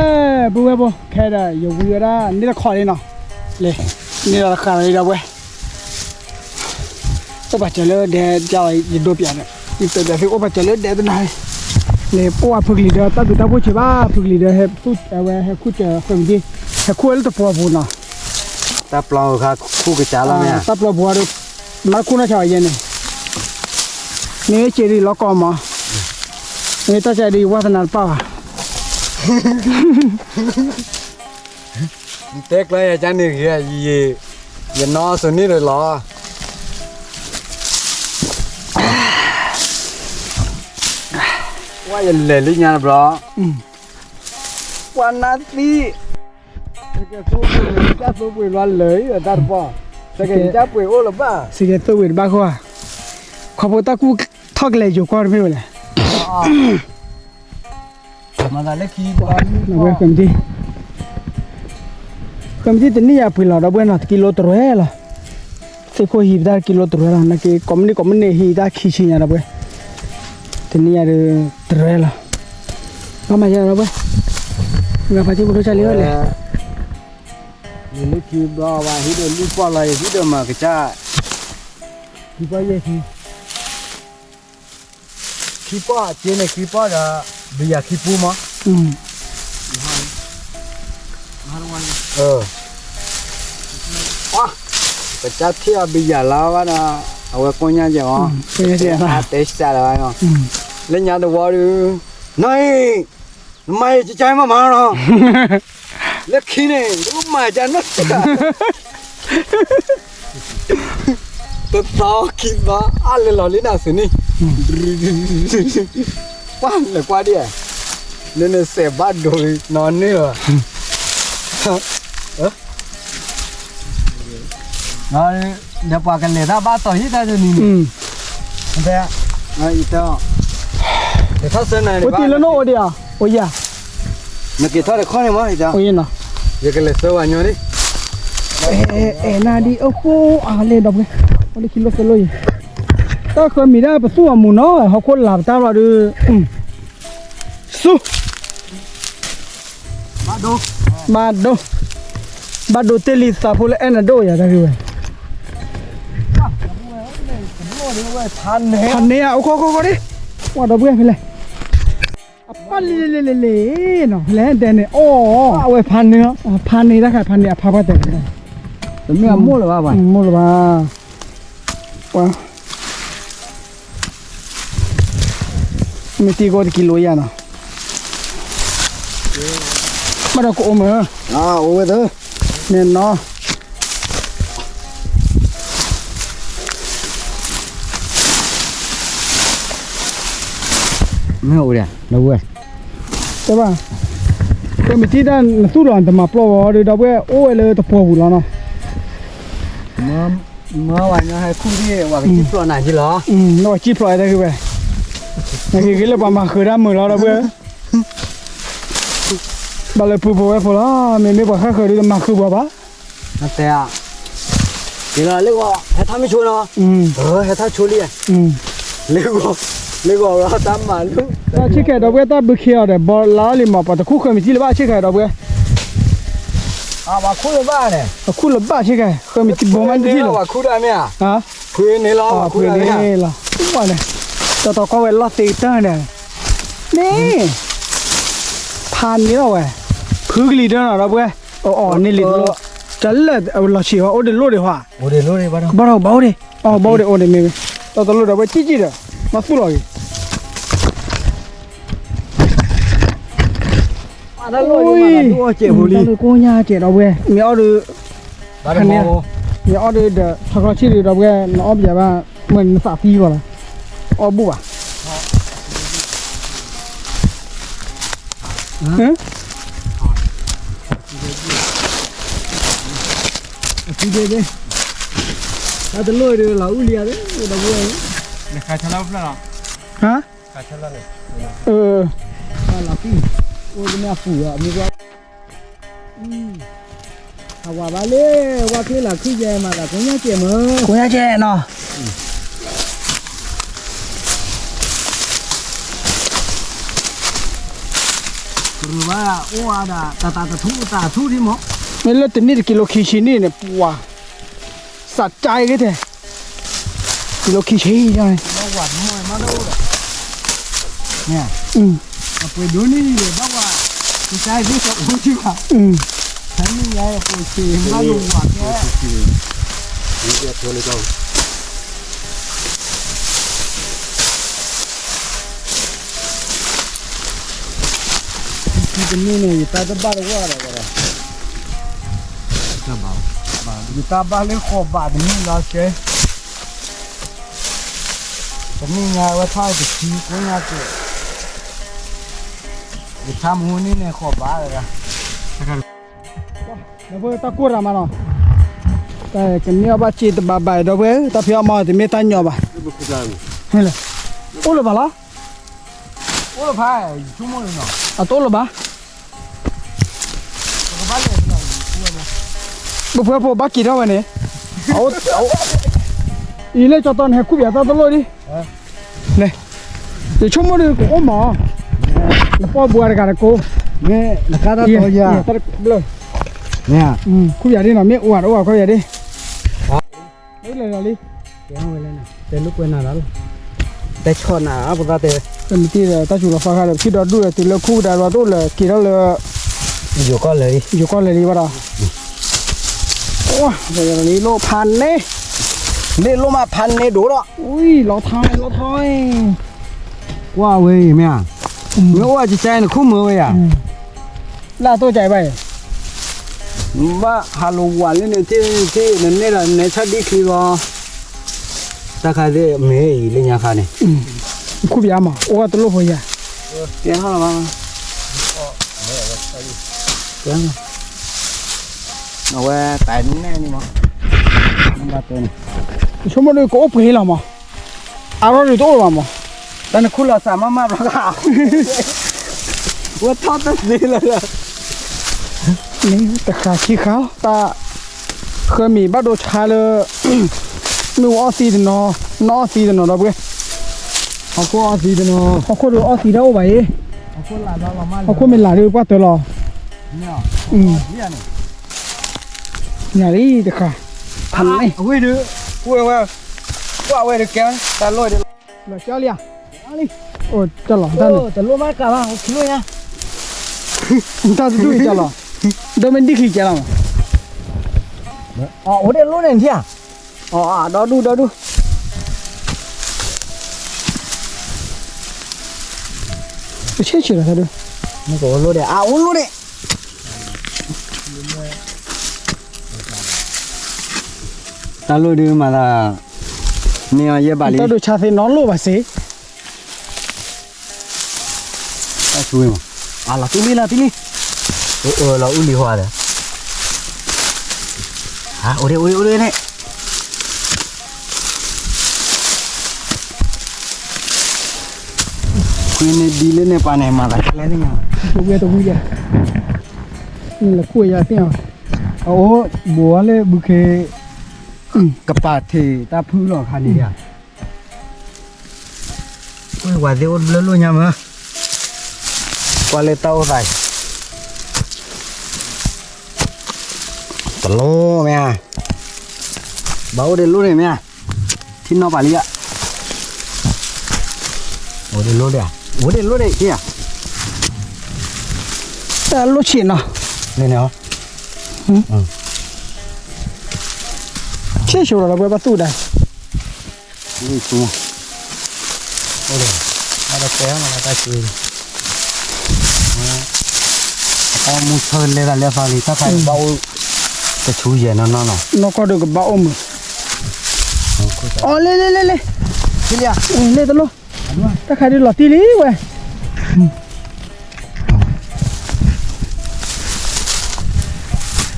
ပုၢ်ဝဲၢ်ဖိ ခဲဒီး ယဝံဝဲဒၣ်န့ၢ်တခီလံနီၤ, လံ, န့ၢ်ဒီးတဃာ်လံဒီပုၢ်ဝဲၢ်, အိၣ်ပာ်စၢၤလၢဒဲ ယဒိပၠးန့ၣ် ယတဲဘၣ်သု အိၣ်ပာ်စၢၤလၢဒဲတနၤ, န့ၣ် ပအိၣ်ဖုကလံၤဒီး တၢ်ဘျုးတၢ်ဖှိၣ်ဆံးဘၣ် ဖုကလံၤဒီး ဟဲ, အဝဲဟဲခူၣ်စၢၤဃဲမံၤဒံ, ဟဲခူၣ်ဝဲလၢတပှီၤပူၤနီၤ, တၢ်ပျီခူၣ်ကစၢ်လီၤမ့ၢ်, တၢ်ပျီပူၤဒီး မၤခူၣ်နီၢ်ဆါအီၤယဲန့ၣ်, မ့ၢ်စ့ဒံးလီၤကီၢ်မး, မ့ၢ်တၢ်စဲဒံး ယဝါသနာတပာ်ဘၣ်. နတဲကျၢၤယၤကန့ၣ်ဂ့ၤ, ယနီၢ်စိၤန့ၣ်ဒီးလီၤ. ပှၤယလဲၤလၢညါတဘျီ, ပှၤနါသံ, ကဲသိပှ့ၤလီၤလၢာ်အံၤတၢ်တပီၢ်, ကဲသိပှ့ၤအိၣ်လၢၤဘၣ်, စကဲသိပှ့ၤတဘၣ်ဃိဧါ, ခီဖျိတၢ်ကူၣ်ထီၣ်ကလဲၤယိၤကီၢ်တမ့ၢ်ဝဲလဲၣ်. မၤသးလၢခံဘီ, ဃၢမံၤတံၢ်, ဃၢမံၤတံၢ်တနံၣ်ယၤပှ့ၤလီၤဒီပုၢ်ဝဲၢ်နီၤ တကံလိတရဲလီၤ. သ့ၣ်ခိၣ်ဟံးပတၢ်တကံလိတရဲလီၤ နာ်က့ ကိးမုၢ်နံၤကိးမုၢ်နံၤဟံးတၢ်ခံဆံညါဒီပုၢ်ဝဲၢ်, တနံၣ်ယၤဒီးတရဲလီၤ. ဘၣ်မၤယၤဒီပုၢ်ဝဲၢ်, ဂၤဖးက့ဖိဒိၣ်ကၢ်လံလဲၣ်, ယလၢခံဘီဝဲဟံးဒီးလံပီၢ်လီၤ ယဟံးဒီးမၤကစၢ်, ခံပီၢ်ယဲၢ်ဆံ ခံပီၢ် က့န့ၣ် ခံပီၢ်ဒီး ဘံယၤခံပူမး, ကစၢ်ထံၣ်အဘံယၤလၢဘၣ်ဒီး အဝဲကိးညါကဲမး, အဝဲကိးညါကဲ, တဲစးလၢၤဘၣ်နီၤ, လၢညါတဝီဒီး, နီၢ်အံၤ, နမၤအံၤကကါမးမးနီၤ, လၢခံန့ၣ် နမၤကါနီၢ် တသီခံသီ အါလဲၤလီၤလံနၤသုးန့ၣ်, ကွၢ်လဲၤကွၢ်ဒံး, လၢနစဲးဘၣ်ဒိလံ နီၢ်န့ၢ်လီၤ, ဒီးပှၤကလဲၤတၢ်ဘၣ်တီၤဟံၣ်တၢ်တနံၤန့ၣ်, အိၣ်တ့ၢ်လၢနအိၣ်ဒံးဧါ, အိၣ်ယၤ, နက့ၤထီၣ်တခီန့ၣ်မး, အိၣ်ယနီၤ, ယကလဲၤဆၢဝဲညီလံ, အဲနၤဒ်အဃိအလဲၤဒီပုၢ်ဝဲၢ်, အိၣ်လၢခံလိၣ်သလိၣ်အံၤ, တၢ်ဃၢမံၤဒၣ်ပသူၣ်အမူၤနီၤ ဟီၣ်ခိၣ်လာ်ပတၢ်လီၤဒီး, ဆူ ဘၣ်ဒိ, ဘၣ်ဒိတ့ၢ်လံသးဖိလၢအဲၣ်နဒိၣ်ယၤတၢ်ဂ့ၢ်ဝဲ, ဖးန့ၢ်ဧါ အိၣ်ခိၣ်ခိၣ်ခိၣ်ဒံး, ပှၤဒီပုၢ်ဝဲၢ်ဖဲလဲၣ်, အပၢ်လံလံလံလံလံနီၤ ဖဲလဲၣ်ဒဲးန့ၣ် အီၣ်, အဝဲဖးန့ၢ်, ဖးန့ၢ်တၢ်ခါ ဖးန့ၢ်အဖးပှၢ်တဲ, တမ့ၢ်အမိၢ်လၢၤဘၣ်, မိၢ်လၢၤဘၣ်, ပှၤ မ့ၢ်တံၢ်ကီၢ်တကံလိယၤနီၤ, ဘၣ်ဒီးကအိၣ်မး, အိၣ်ဝဲသၢ, န့ၣ်နီၤ, မ့ၢ်အိၣ်ဒံး, တဲဘၣ်, ကမံၤတံၢ်တၢ်နသူၣ်လီၤ နတမၤပျီၢ်ဝဲဒီး ဒီပုၢ်ဝဲၢ်အိၣ်ဝဲလၢတပှီၤပူၤလီၤနီၤ, မ့ၢ်ဝဲညီဟဲခူၣ်ဒံး ဝဲကစံၣ်ဖျိးနၤက့လီၤ, နဝဲကစံၣ်ဖျိးတၢ်ဂ့ၢ်ဝဲ, နက့ၤဂ့ၤလၢပှၤမၤဃုာ်တၢ်မုာ်လီၤ ဒီပုၢ်ဝဲၢ်, ဘၣ်လၢပုၢ်ဖိဝဲၢ်ဖိလီၤ, မ့မ့ၢ်ပှၤဃၣ်ဃၢၤဒီးတမၤဃုာ်ပှၤဘၣ်, တဲ, က့ၤလီၤလၢဂီၤ ဟဲထီၣ်မ့ၢ်ဆိနီၤ, ဟဲထီၣ်ဆိလံ, လၢဂီၤ, လၢဂီၤဝဲတၢ်မၤလိ, တၢ်ဆံးခဲဒီပုၢ်ဝဲၢ် တၢ်ဘုခ့အီၤဒီး ဘီလါလီၤလံမး ပှၤတခူၣ်ဃၢမံၤတံၢ်လၢၤဘၣ်ဆံးခဲဒီပုၢ်ဝဲၢ်, ပှၤခူၣ်လၢၤဘၣ်န့ၣ်, ပှၤခူၣ်လၢၤဘၣ်ဆံးခဲ, ဃၢမံၤတံၢ်ဘိမးတထံၣ်လၢၤ, ပှၤခူၣ်ဒၣ်မ့ၢ်ဧါ, ဖုန့ၣ်လီၤ, ပှၤခူၣ်ဒၣ်မ့ၢ်ဧါ, ပှၤန့ၣ်, တီတီကီၢ်ဝဲလီၤသ့ကတၢၢ်န့ၣ်, န့ၣ်, ဖးန့ၢ်လီၤဝဲ, ဖုကလံၤဒၢနီၤ ဒီပုၢ်ဝဲၢ်, အီၣ်အီၣ်န့ၢ်လံတလိၣ် တၢ်လၢအလီၤဆံးဟီ အိၣ်ဒံးလိၣ်ဒံးဟီ, ဘၣ်ထီၣ်ဘၣ်အိၣ်ဒံး, အီ ဘၣ်အိၣ်ဒံးအိၣ်ဒံးမ့ၢ်မ့ၢ်, တၢ်တလိၣ်ဒီးဝဲကံၣ်ကံၣ်ဒီး မၤသူၣ်လီၤဂ့ၤ တၢ်လၢကိညါစဲးဒီးဝဲ, မ့ၢ်အီၣ်ဒုး, မ့ၢ်အီၣ်ဒုးဒီး ထီခီဆံၣ်ဒုးဒီးဝဲ နအီၣ်ပယၤဘၣ်, မ့ၢ်နသးသံဂီၤလီၤ, အီၣ်ဘူၣ်ဘၣ် အစုဒ့ဒ့, တၢ်တလိၣ်ဒုးလီၤအုၣ်လံဧါ, ဒီပုၢ်ဝဲၢ်, နခါဆၢလၢဖျၢၣ်လီၤ, ဟါ, ခါဆၢလၢန့ၣ်, လီၤတံၢ်, အိၣ်ကမၣ်ပူၤအမ့ၢ်ကွၢ်, အဝၤဘၣ်လၢ, ဝါချ့လီၤခုၣ်ယဲမးသးကိညါကဲမး, ကိညါကဲနီၤ ကရူၢ်ဘၣ်အိၣ်အါဒၣ် တၢ်တၢ်တထူၣ်တၢ်ထူၣ်ဒံးမး, မ့ၢ်လၢတနံၣ်တကံလိခံဆံနံၣ်န့ၣ် ပှၤ, စးကါအံၤဂ့ၤထဲ, ကံလိခံဆံန့ၣ်, အပှ့ၤဒိၣ်န့ၢ်ဘၣ်ဝဲ, ကစၢ်သ့ၣ်စီအိၣ်ထံဘၣ်, တနံၣ်ညါပှ့ၤဆံးဘၣ်လိာ်ဝၤကဲ ခံတနံၣ်န့ၣ် ယတၢ်တဘၣ်တဝၣ်ဒီး, ယတၢ်ဘၣ်လၢဃိးဘးတနံၣ်လီၤကဲ, တနံၣ်ညါဝဲထီၣ်တဆံကိညါကဲ, ယထါမဟူန့ၢ်န့ၣ်ဃိးဘး, ဒီပုၢ်ဝဲၢ်တၢ်ကိၢ်တၢ်မးနီၤ, ကန့ၢ်အီၣ်ဘၣ်စ့တဘးဘၣ်ဒီပုၢ်ဝဲၢ်, တၢ်ဖံးအီၣ်မၤတမ့ၢ်တၢ်ညီဘၣ်, အိၣ်လၢၤဘၣ်လီၤ, အတအိၣ်လၢၤဘၣ်, ပပှဲၤဖိဘၣ်က့ၤထီၣ်ဝဲန့ၣ်, အံၤလၢကၠီတီန့ၣ် ဟဲခူၣ်ပယၤတၢ်တလိၣ်ဒံး, လဲၤ, ယဆိကမိၣ်ဒုးကအိၣ်မး, နပီၢ်ဘှါတဂၤတကိး, မ့ၢ်နကါတၢ်တီယၤ, ခူၣ်ပယၤဒ်နီၤ မ့ၢ်အိၣ်ဂၤတအိၣ်ဂၤခီပယၤဒ်, မ့ၢ်လၢာ်လီၤလံ, တဲလိာ်ကွဲနၤလီၤ, တဲဆီၣ်နၤအပသးတဲ, ပမ့ၢ်တ့ၢ်ဒီးတၢ်စူၤလီၤသီခါဒီး ပထံၣ်ဒီဒူၣ်ဒီးတုၤလၢခူၣ်ကဒါဒီးတအိၣ်လၢၤ က့ၤထီၣ်လၢ ယိၤကီၢ်လၢာ်လံ, ယိၤကီၢ်လၢာ်လံဘၣ်ဒီး, အိၣ်လံလိၣ်ဖးန့ၢ်, န့ၢ်လိၣ်မးဖးန့ၢ်ဒိၣ်ဒီး, ဝံၤ လီၤထီၣ် လီၤထီၣ်, ကွၢ်ဝဲအံၤမ့ၢ်ဧါ, မ့ၢ်အိၣ်ကကါအံၤနခူၣ်မုာ်ဝဲယၤ လၢအတိၢ်ကဘၣ်အံၤ, ဘၣ်ဟးလိာ်ဝးလံန့ၣ် ထံၣ်ထံၣ်နန့ၢ်ဒီးနဆၣ်ဒံၣ်ချံလီၤ, တၢ်ခါသ့ၣ်မ့ၢ်အံၤလၢညါခါန့ၣ်, ခူၣ်ပယၤမး အိၣ်ဝဲတလိၣ်ဖိယၤ, ကဲထီၣ်လီၤဘၣ်, အဝဲတၢ်နဲၣ်န့ၣ်မး, ဆိကမိၣ်ဒုးကအိၣ်ပှဲၤလီၤမး, အရီၣ်ဒုးတအိၣ်လၢၤဘၣ်မး, တၢ်နခူၣ်လီၤစးမးမးဘျီဃီ, ဝဲထီၣ်တသ့လၢၤ, တဃာ်ခံဃာ်လီၤ တၢ်, ဃၢမ့ၢ်ဘၣ်ဒိဆါလၢ, မ့ၢ်ဝဲအီၣ်သံတနီၤ, နအီၣ်သံတနီၤဒီပုၢ်ဝဲၢ်, ဟီၣ်ခိၣ်အီၣ်သံတနီၤ, ဟီၣ်ခိၣ်ဒုးအီၣ်သံတၢ်အိၣ်ဘၣ်အံၤ, ဟီၣ်ခိၣ်မ့ၢ်လၢ်ဒုးပှၢ်တၢၢ်လီၤ, ညါလံတဃာ်, ဖးန့ၣ်, ဝဲဒုး, ကွၢ်ဝဲ, ကွၢ်ဝဲဒုးကဲ, တၢ်လိၣ်ဒုး, လီၤကၠီလံဧါ, အိၣ်တၢ်လီၤတၢ်န့ၣ်, တလိၣ်မးကးဘၣ် အိၣ်ခံလိၣ်ညါ, တၢ်တဒူၣ်အံၤကၢ်လီၤ, ဒီးမ့ၢ်ဒံၣ်ခံကၢ်လီၤ, အိၣ်ဒဲးလိၣ်န့ၣ်ထံၣ်ဧါ, ဒီဒူၣ်ဒီဒူၣ်, ပဆဲးဆဲးလီၤတၢ်ဒုး, မ့ၢ်ကအိၣ်လိၣ်ဒဲး အအိၣ်လိၣ်ဒဲး တၢ်လိၣ်ဒုးမၤသး, မ့ၢ်အီၤယဲၢ်ဘးလံ, တၢ်ဒုးဆါသ့ၣ်နီၣ်လိၣ်ဘၣ်စ့ၢ်, တၢ်ဆူၣ်မး, အလီၤတံၢ်လံလီၤတံၢ်လံ, အိၣ်လီၤအုၣ်လံဟီဒီး, အိၣ်ဒ့ၣ်အိၣ်ဒ့ၣ်အိၣ်ဒ့ၣ်န့ၣ် ခွံန့ၣ်ဒ်လၢန့ၣ်ပှၤန့ၣ် မၤသးကလဲၣ်န့ၣ်, တဝံၤတဝံၤယၤ, နလဲၤခူၣ်ယၤသ့ၣ်ညါ, အအိၣ်ဘူးဝဲလၢဘုခ့, ကပၤထံးတၢ်ဖုလီၤခါန့ၣ်ယၤ, ကွၢ်ဝဲသ့ၣ်အိၣ်တဘျၢလိၣ်ညါမး, ကွၢ်လၢတၢ်အိၣ်သးအံၤ တလိၣ်မ့ၢ်ဧါ, ဘၣ်အိၣ်ဒ့းလိၣ်န့ၣ်မ့ၢ်ဧါ, ထံနီၣ်ပာ်လံဧါ, အိၣ်ဒ့းလိၣ်ဒ့း, အိၣ်ဒ့းလိၣ်ဒ့းဧါ, တၢ်လိၣ်ဆံးနီၤ, န့ၣ်န့ၣ်, ဆ့ၣ်ဆိဒီး ဒီပုၢ်ဝဲၢ် ဘၣ်သူၣ်ဒါ, လံၣ်ဆူ, အိၣ်ဒီး, ဘၣ်ဒီးတဲမးတၢ်ဆူ, အတၢ်မူဆၢလဲၤတၢ်လဲၤသးလံ တၢ်ခါဘၣ်အိၣ်, တဆူယဲၢ်နီၢ်နီၢ်နီၤ, နီၢ်ကီၢ်ဒုးကဘၣ်အိၣ်မုာ်, အီၤ လ့လ့လ့လ့, လ့တလိၣ်, တၢ်ခါဒုးလီၤတံၢ်လံဝဲ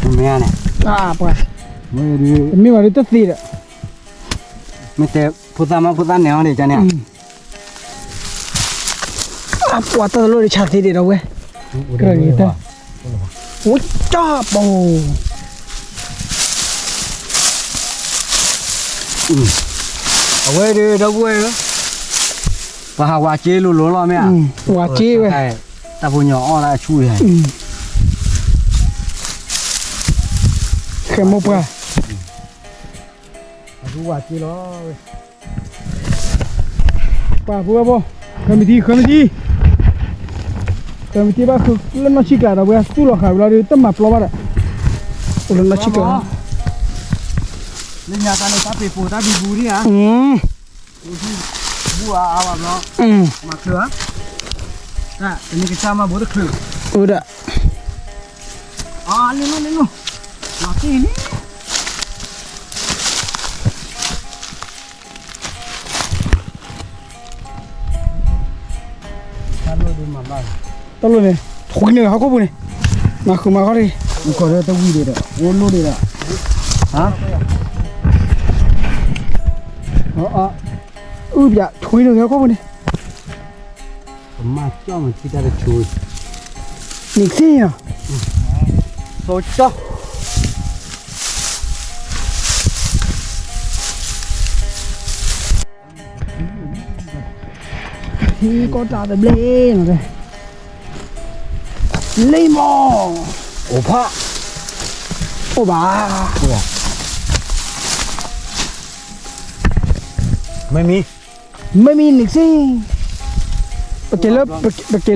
မ့ၢ်န့ၣ်, ပှၤ, တမ့ၢ်ဘၣ်ဒုးတသ့ဒီး, မ့ၢ်တဲဖိသၣ်မး ဖိသၣ်န့ၣ်အီၤန့ၣ် ကန့ၣ်, ပှၤတၢ်တလိၣ်ဒုးဆါသ့ဒံးဒီးဝဲ, ကရၢၢ်ဂ့ၤတၢ်, အိၣ်ကၠီၣ်ပူၤ အဝဲဒုး ဒီပုၢ်ဝဲၢ်ဧၢ, ပှၤဟးဝၤစ့လိၤလိၤလီၤမ့ၢ်ဧါ, ဝၤစ့ဝဲ, တၢ်ဖိညီအီၣ်လၢအဆူၣ်ယဲၢ်, ဃဲမိၢ်ပှၢ်, အဝၤစ့လီၤ, ပှၤပုၢ်ဝဲၢ်ဖိ, ဃၢမံၤတံၢ် ဃၢမံၤတံၢ်, ဃၢမံၤတံၢ်ဘၣ်ဃုလၢနီၢ်ဆံၣ်ကျါဒီး ဝဲသူၣ်လီၤဃာ်ဝံၤလီၤဒီး တမၤပျီဘၣ်ဒီး, အိၣ်လၢနီၢ်ဆံၣ်ကျါ, လၢညါတၢ်န့ၣ် တၢ်ပ့ၤပိာ်တၢ်ဘံဘူဒံဧါ, ဘူအါအါဘၣ်ဘျီ, မၤချုးဧါ, တနံၤကစၢ်မၤဘိတချုး, အိၣ်ဒီး, အလ့လိၣ်လ့လိၣ်, မၤတံၢ်လံ တၢ်လိၣ်န့ၣ်, ထွံန့ၣ်ဟီၣ်ခိၣ်ပူၤန့ၣ်, မၤဃုာ်မၤဃီတဂ့ၤ, အူကီၢ်ဒီးတဝံၤဒံးဒီး အိၣ်လိၣ်ဒံးဒီး, အုၣ်ပၠး ထွံန့ၣ်ဟီၣ်ခိၣ်ပူၤန့ၣ်, ကမၢ်ကၠီၣ်မၤထံတၢ်တဆူ, နံၣ်သ့ၣ်နီၤ, သိကၠီၣ် ထံကီၢ်တၢ်သဘျ့နီၤ, လံမီၢ်, အိၣ်ဖး, အိၣ်ဘၣ်, မ့မံၤ, မ့မံၤနံၣ်စ့ၢ်, ပက့ၤလၢ, ပက့ၤ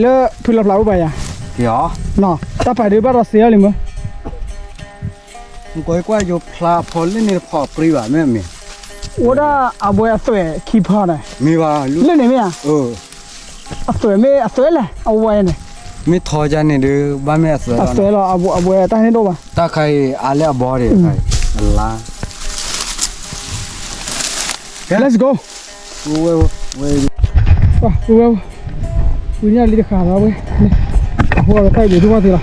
လၢဖုလီၤဖျးအိၣ်ဘၣ်ယၤ, တၢ်ပာ်ဒုးဘၣ်ဒီးစ့အီၤလံမ့ၢ် ကွၢ်ကွၢ် ယိၤဖျါဖီလၢန့ၣ်တဖီပရံဘၣ် မ့ၢ်မ့ၢ်, အိၣ်ဒၣ်အဘှဲအသွဲၣ်ခံဖီန့ၣ်, မ့ၢ်ဘၣ်, လၢန့ၣ်မ့ၢ်ဧါ, အသွဲၣ်မ့ၢ်အသွဲၣ်လဲၣ် အဝဲန့ၣ်, မ့ၢ်ထီယါန့ၣ်ဒီး ဘၣ်မ့ၢ်အသွဲၣ်လီၤ, အသွဲၣ်လီၤ, အဘှဲတၢ်ဟဲန့ၣ်ဒိၣ်ဘၣ်, တၢ်ခါအံၤအါလၢအဘီဒံး, အလါ Let's go, ဝဲ, ဝဲ, ဝဲ, ဝဲ, ဝဲညါလံတဃာ်လီၤဝဲ, အဃိအဝဲတၢ်အံၤဒိၣ်ထူၣ်ဘၣ်သ့လီၤ,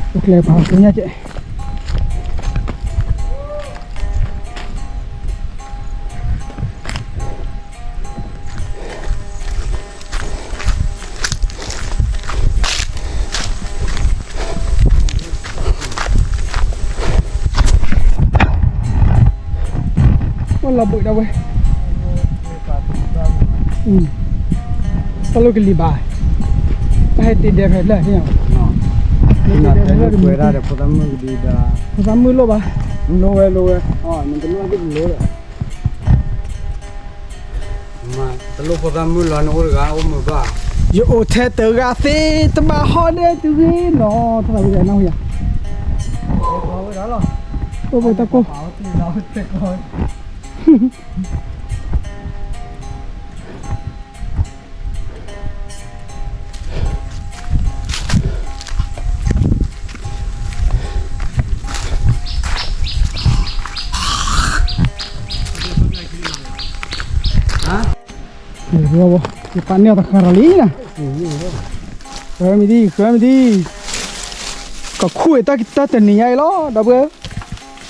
ပကျဲၤပာ်ပညါကဲး, ဝဲလီၤဘှံးဒၣ်ဝဲ, တၢ်လီၢ်ကလံၤဘၣ်, တၢ်ဟဲတ့ဒဲးဖဲဖျၢၣ်, ဖိသၣ်မုၣ်ကဒံးဘၣ်, ဖိသၣ်မုၣ်လိၣ်ဘၣ်, လိၣ်ဝဲလိၣ်ဝဲ, နတလိၣ်သ့ၣ်တလိၣ်ဒီး တလိၣ်ဖိသၣ်မုၣ်လီၤ နအိၣ်တဂၤအိၣ်မုာ်ဘၣ်, ယအိၣ်ထဲတဂၤသ့ တဘၣ်ဟီၣ်ဒဲးတုၤဂ့ၤနီၤ ထီၣ်သးဝံၤဒီးနီၢ်ဟူယၤ, အိၣ်ပတၢ်ကိၢ် ယပာ်န့ၢ်အီၤတဃၣ်ရၤလံနီၤ, ဃၢမံၤဒံး ဃၢမံၤဒံး, ကခူၣ်အံၤတၢ်တနံၤညါအံၤလီၤ ဒီပုၢ်ဝဲၢ်,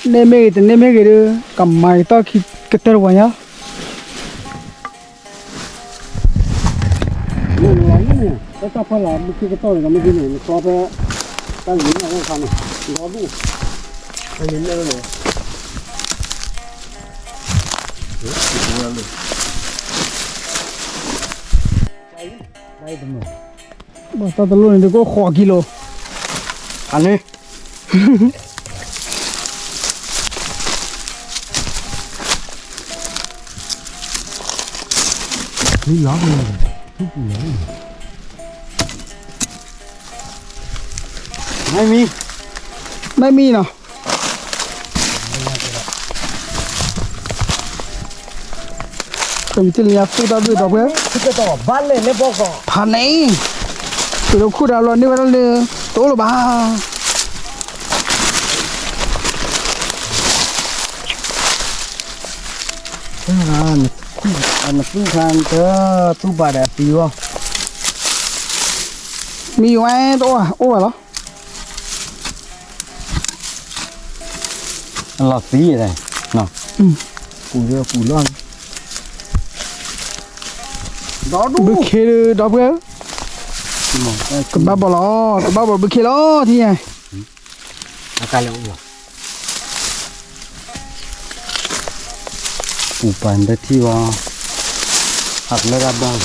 နဲၣ်မ့ၢ်ဂ့ၤ တနဲၣ်မ့ၢ်ဂ့ၤဒီး ကမၤက့ၤတၢ်ခံကတၢၢ်တဝီညါ လၢနလီၤန့ၣ် တၢ်တၢ်ဖီလာ်မ့ၢ်ခံကတီၢ်န့ၣ် ကမ့ၢ်ဒ်န့ၣ် နကျီဖဲ တၢ်ဂ့ၤန့ၣ်အအိၣ်အခါန့ၣ် ဒီဒူၣ် တၢ်ဂ့ၤန့ၣ် ဘၣ်တၢ်တလိၣ်န့ၣ် ဒုးကအိၣ်ဃိးကံလိၤ အန့ၣ် မ့ၢ်လီၤ ထူပူၤလီၤ မ့ၢ်မံ မ့ၢ်မံနီၤ မ့ၢ်တလၢညါသူၣ်တၢ်ဘျုးဒီပုၢ်ဝဲၢ်, ဖးန့ၣ်, ပဒိၣ်ခိၣ်ဒီးလီၤန့ၢ်ဝဲဒၣ်လၢ တအိၣ်လၢၤဘၣ်. နသူၣ်ခါတသူၣ်ပာ်ဒီးအပံၤအီၤ, မ့ၢ်ယဝဲတအိၣ်ဘၣ်, အိၣ်ဘၣ်လီၤ. အလီၤသံ, ပူၤလီၤ, ပူၤလီၤ, ဘုခ့ဒီပုၢ်ဝဲၢ်, ကဘၣ်ဘီလီၤ, ကဘၣ်ဘီဘုခ့လီၤ ထံၣ်ညါ, ပူၤပာ်နတထံၣ်ဝဲ, ဟးပလၢတၢ်ဘီလီၤ.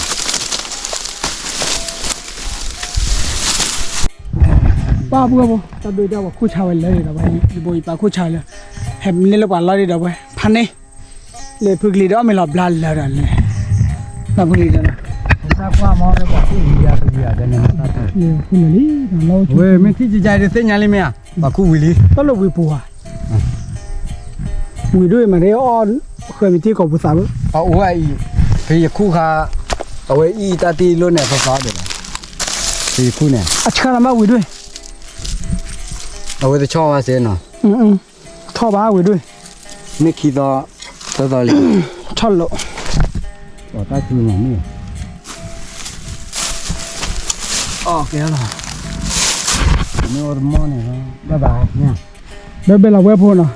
ပၢ်ပုၢ်ဝဲၢ်ဖိ, တၢ်ဒိတၢ်ပှၤခိၣ်ဆါဝဲလၢာ်ဒီးဝဲ, ယဘိယပၢ်ခိၣ်ဆါလၢာ်, ဟဲမ့ၢ်န့ၢ်လၢပှၤလီၢ်ဒံးဒီးဝဲ, ဖးန့ၣ်, လၢဖုကလံၤဒီးအီၣ်မ့ၤလီၤဘျါလၢာ်ဒီးလဲၣ်, တၢ်ဖုကလံၤဒီး, တၢ်ကွၢ်မ့ၢ်လၢပှၤခိၣ်ဝံၤယၤတဝံၤယၤဒီးန့ၣ်, ဝဲမ့ၢ်ထံၣ်ကကါဒုးသ့ၣ်ညါလံမ့ၢ်ဧါ, ပှၤခိၣ်ဝံၤလံ, တၢ်လၢဝံၤပူၤဧါ, ဝံၤဒိၣ်မးဒ်အီၣ်, ဃၢၤမ့ၢ်တံၢ်ကိာ်ပူၤသးဘၣ်, အအိၣ်ဝဲအံၤ, ဖဲယခိၣ်ခါ, အဝဲအံၤတၢ်တံၢ်လိၣ်န့ၣ်အသီသီဒီး, ဖဲယခိၣ်န့ၣ်, အဆၢနၤမးဝံၤဒိၣ်, အဝဲတဆီၣ်ဝဲစ့ၢ်နီၤ, ထီၣ်ဘၣ်ဝံၤဒိၣ်, မ့ၢ်ခံသီ, သၢသီလံ, ထီၣ်လိာ်, တၢ်သူနီၤမ့ၢ်, အီၣ်ကဲလီၤ, မ့ၢ်အီၣ်တမီၢ်န့ၣ်, ဘၣ်ဘၣ်, ဘဲဘဲလီၤဝဲဖိနီၤ.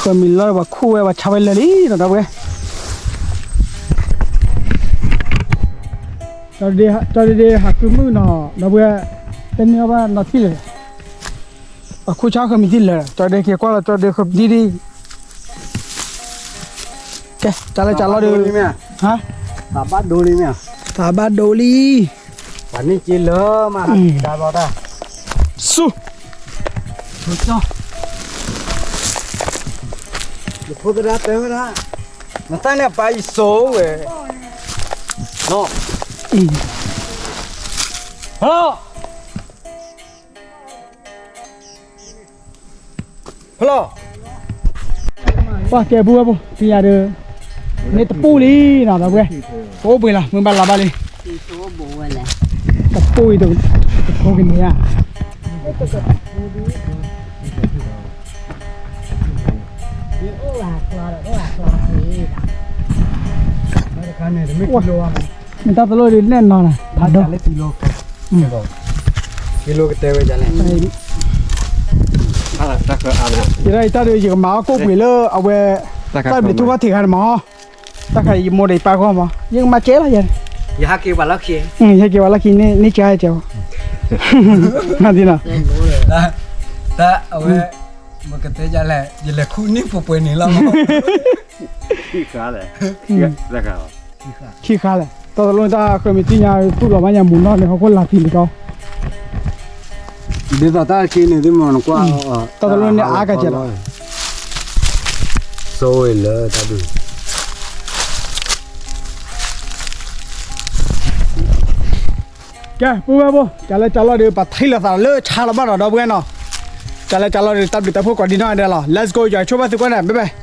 ဃၢၤမံၤလီၤပှၤခိၣ်ဝဲပှၤဆါဝဲလၢာ်လံနီၤ ဒီပုၢ်ဝဲၢ်, ကၠီဒ့ဟးကုမုၣ်နီၤ ဒီပုၢ်ဝဲၢ်, တန့ၢ်အီၣ်ဘၣ်နီၤထံၣ်လၢာ်, ပှၤခိၣ်ဆါဃၢၤမံၤတံၢ်လၢာ် ကၠီဒ့က့ၤကွၢ်လီၤ ကၠီဒ့ဃၢၤမံၤတံၢ်ဒံး, ကဲ တၢ်လၢကၠီလီၤဒီး, ဟါ, သးဘၣ်ဒိလံမ့ၢ်, သးဘၣ်ဒိလံ, ပှၤန့ၣ်က့ၤလၢမး, တၢ်လီၤတၢ်, ဆူ, ယဖိသဒၣ်တဲဝဲဒၣ်, နတၢ်န့ၣ်ပၢ်ယစိၤဝဲ, နီၤ, ဟလီၤ ဖလီၤ, ပှၤကဲပုၢ်ဝဲၢ်ဖိ သံယၤဒီး, မ့ၢ်တပူၤလံနီၤ ဒီပုၢ်ဝဲၢ်, ကအိၣ်ပှဲၤလီၤ မ့ၢ်ဘၣ်လီၤဘၣ်လံ, တပူၤအံၤ, တဖိကန့ၢ်ဧါ, မ့ၢ်တၢ်တလိၣ်ဒ်လဲၣ်နီၤ, ကတဲဝဲဒ်လဲၣ်, ယဒၣ်အံၤတၢ်ဒီး ယကမၤအီၣ်ကိၣ်ပှ့ၤလၢအဝဲ, တၢ်ဘျုးထူၣ်ဖးထံးခါန့ၣ်မး, တၢ်ခါအံၤယမိၢ်ဒီးယပၢ်ဂီၢ်မး ယကမၤကဲလီၤယၤ, ယဟဲက့ၤဝဲလီၢ်ခံ, ယဟဲက့ၤဝဲလီၢ်ခံန့ၣ် န့ၢ်ကဲကဲ, တၢ်အဝဲ, မ့ၢ်ကတဲဒ်လဲၣ် ယလဲၤခူၣ်န့ၢ်ပှဲၤပှဲၤန့ၣ်လီၤ, ခံခါလဲၣ်, တၢ်တလိၣ်န့ၣ် တၢ်ဃၢၤမံၤတံၢ်ညါ သူၣ်လီၤဘၣ်ညါမူၤနီၢ်န့ၣ် ဟီၣ်ခိၣ်လာ်ထံးန့ၣ်ကီး, ဒ်သိးတၢ်ခံန့ၣ် သုမီၤနကွၢ်, တၢ်တလိၣ်န့ၣ်အါကစၢ်လီၤ, ဆိဝဲလၢတၢ်ဒုး, ကဲ ပုၢ်ဝဲၢ်ဖိ ကၢ်လၢကၢ်လီၤဒီး ပှၤထံၣ်လိာ်သးလၢဆါလီၤဘၣ်နီၤ ဒီပုၢ်ဝဲၢ်နီၤ, ကၢ်လၢကၢ်လီၤဒီး တၢ်ဘျုးတၢ်ဖှိၣ်ကိးဒံနီၢ်ဒဲးလီၤ let's go ယွၤဆိၣ်ဘၣ်သုကိးဂၤဒဲး bye bye.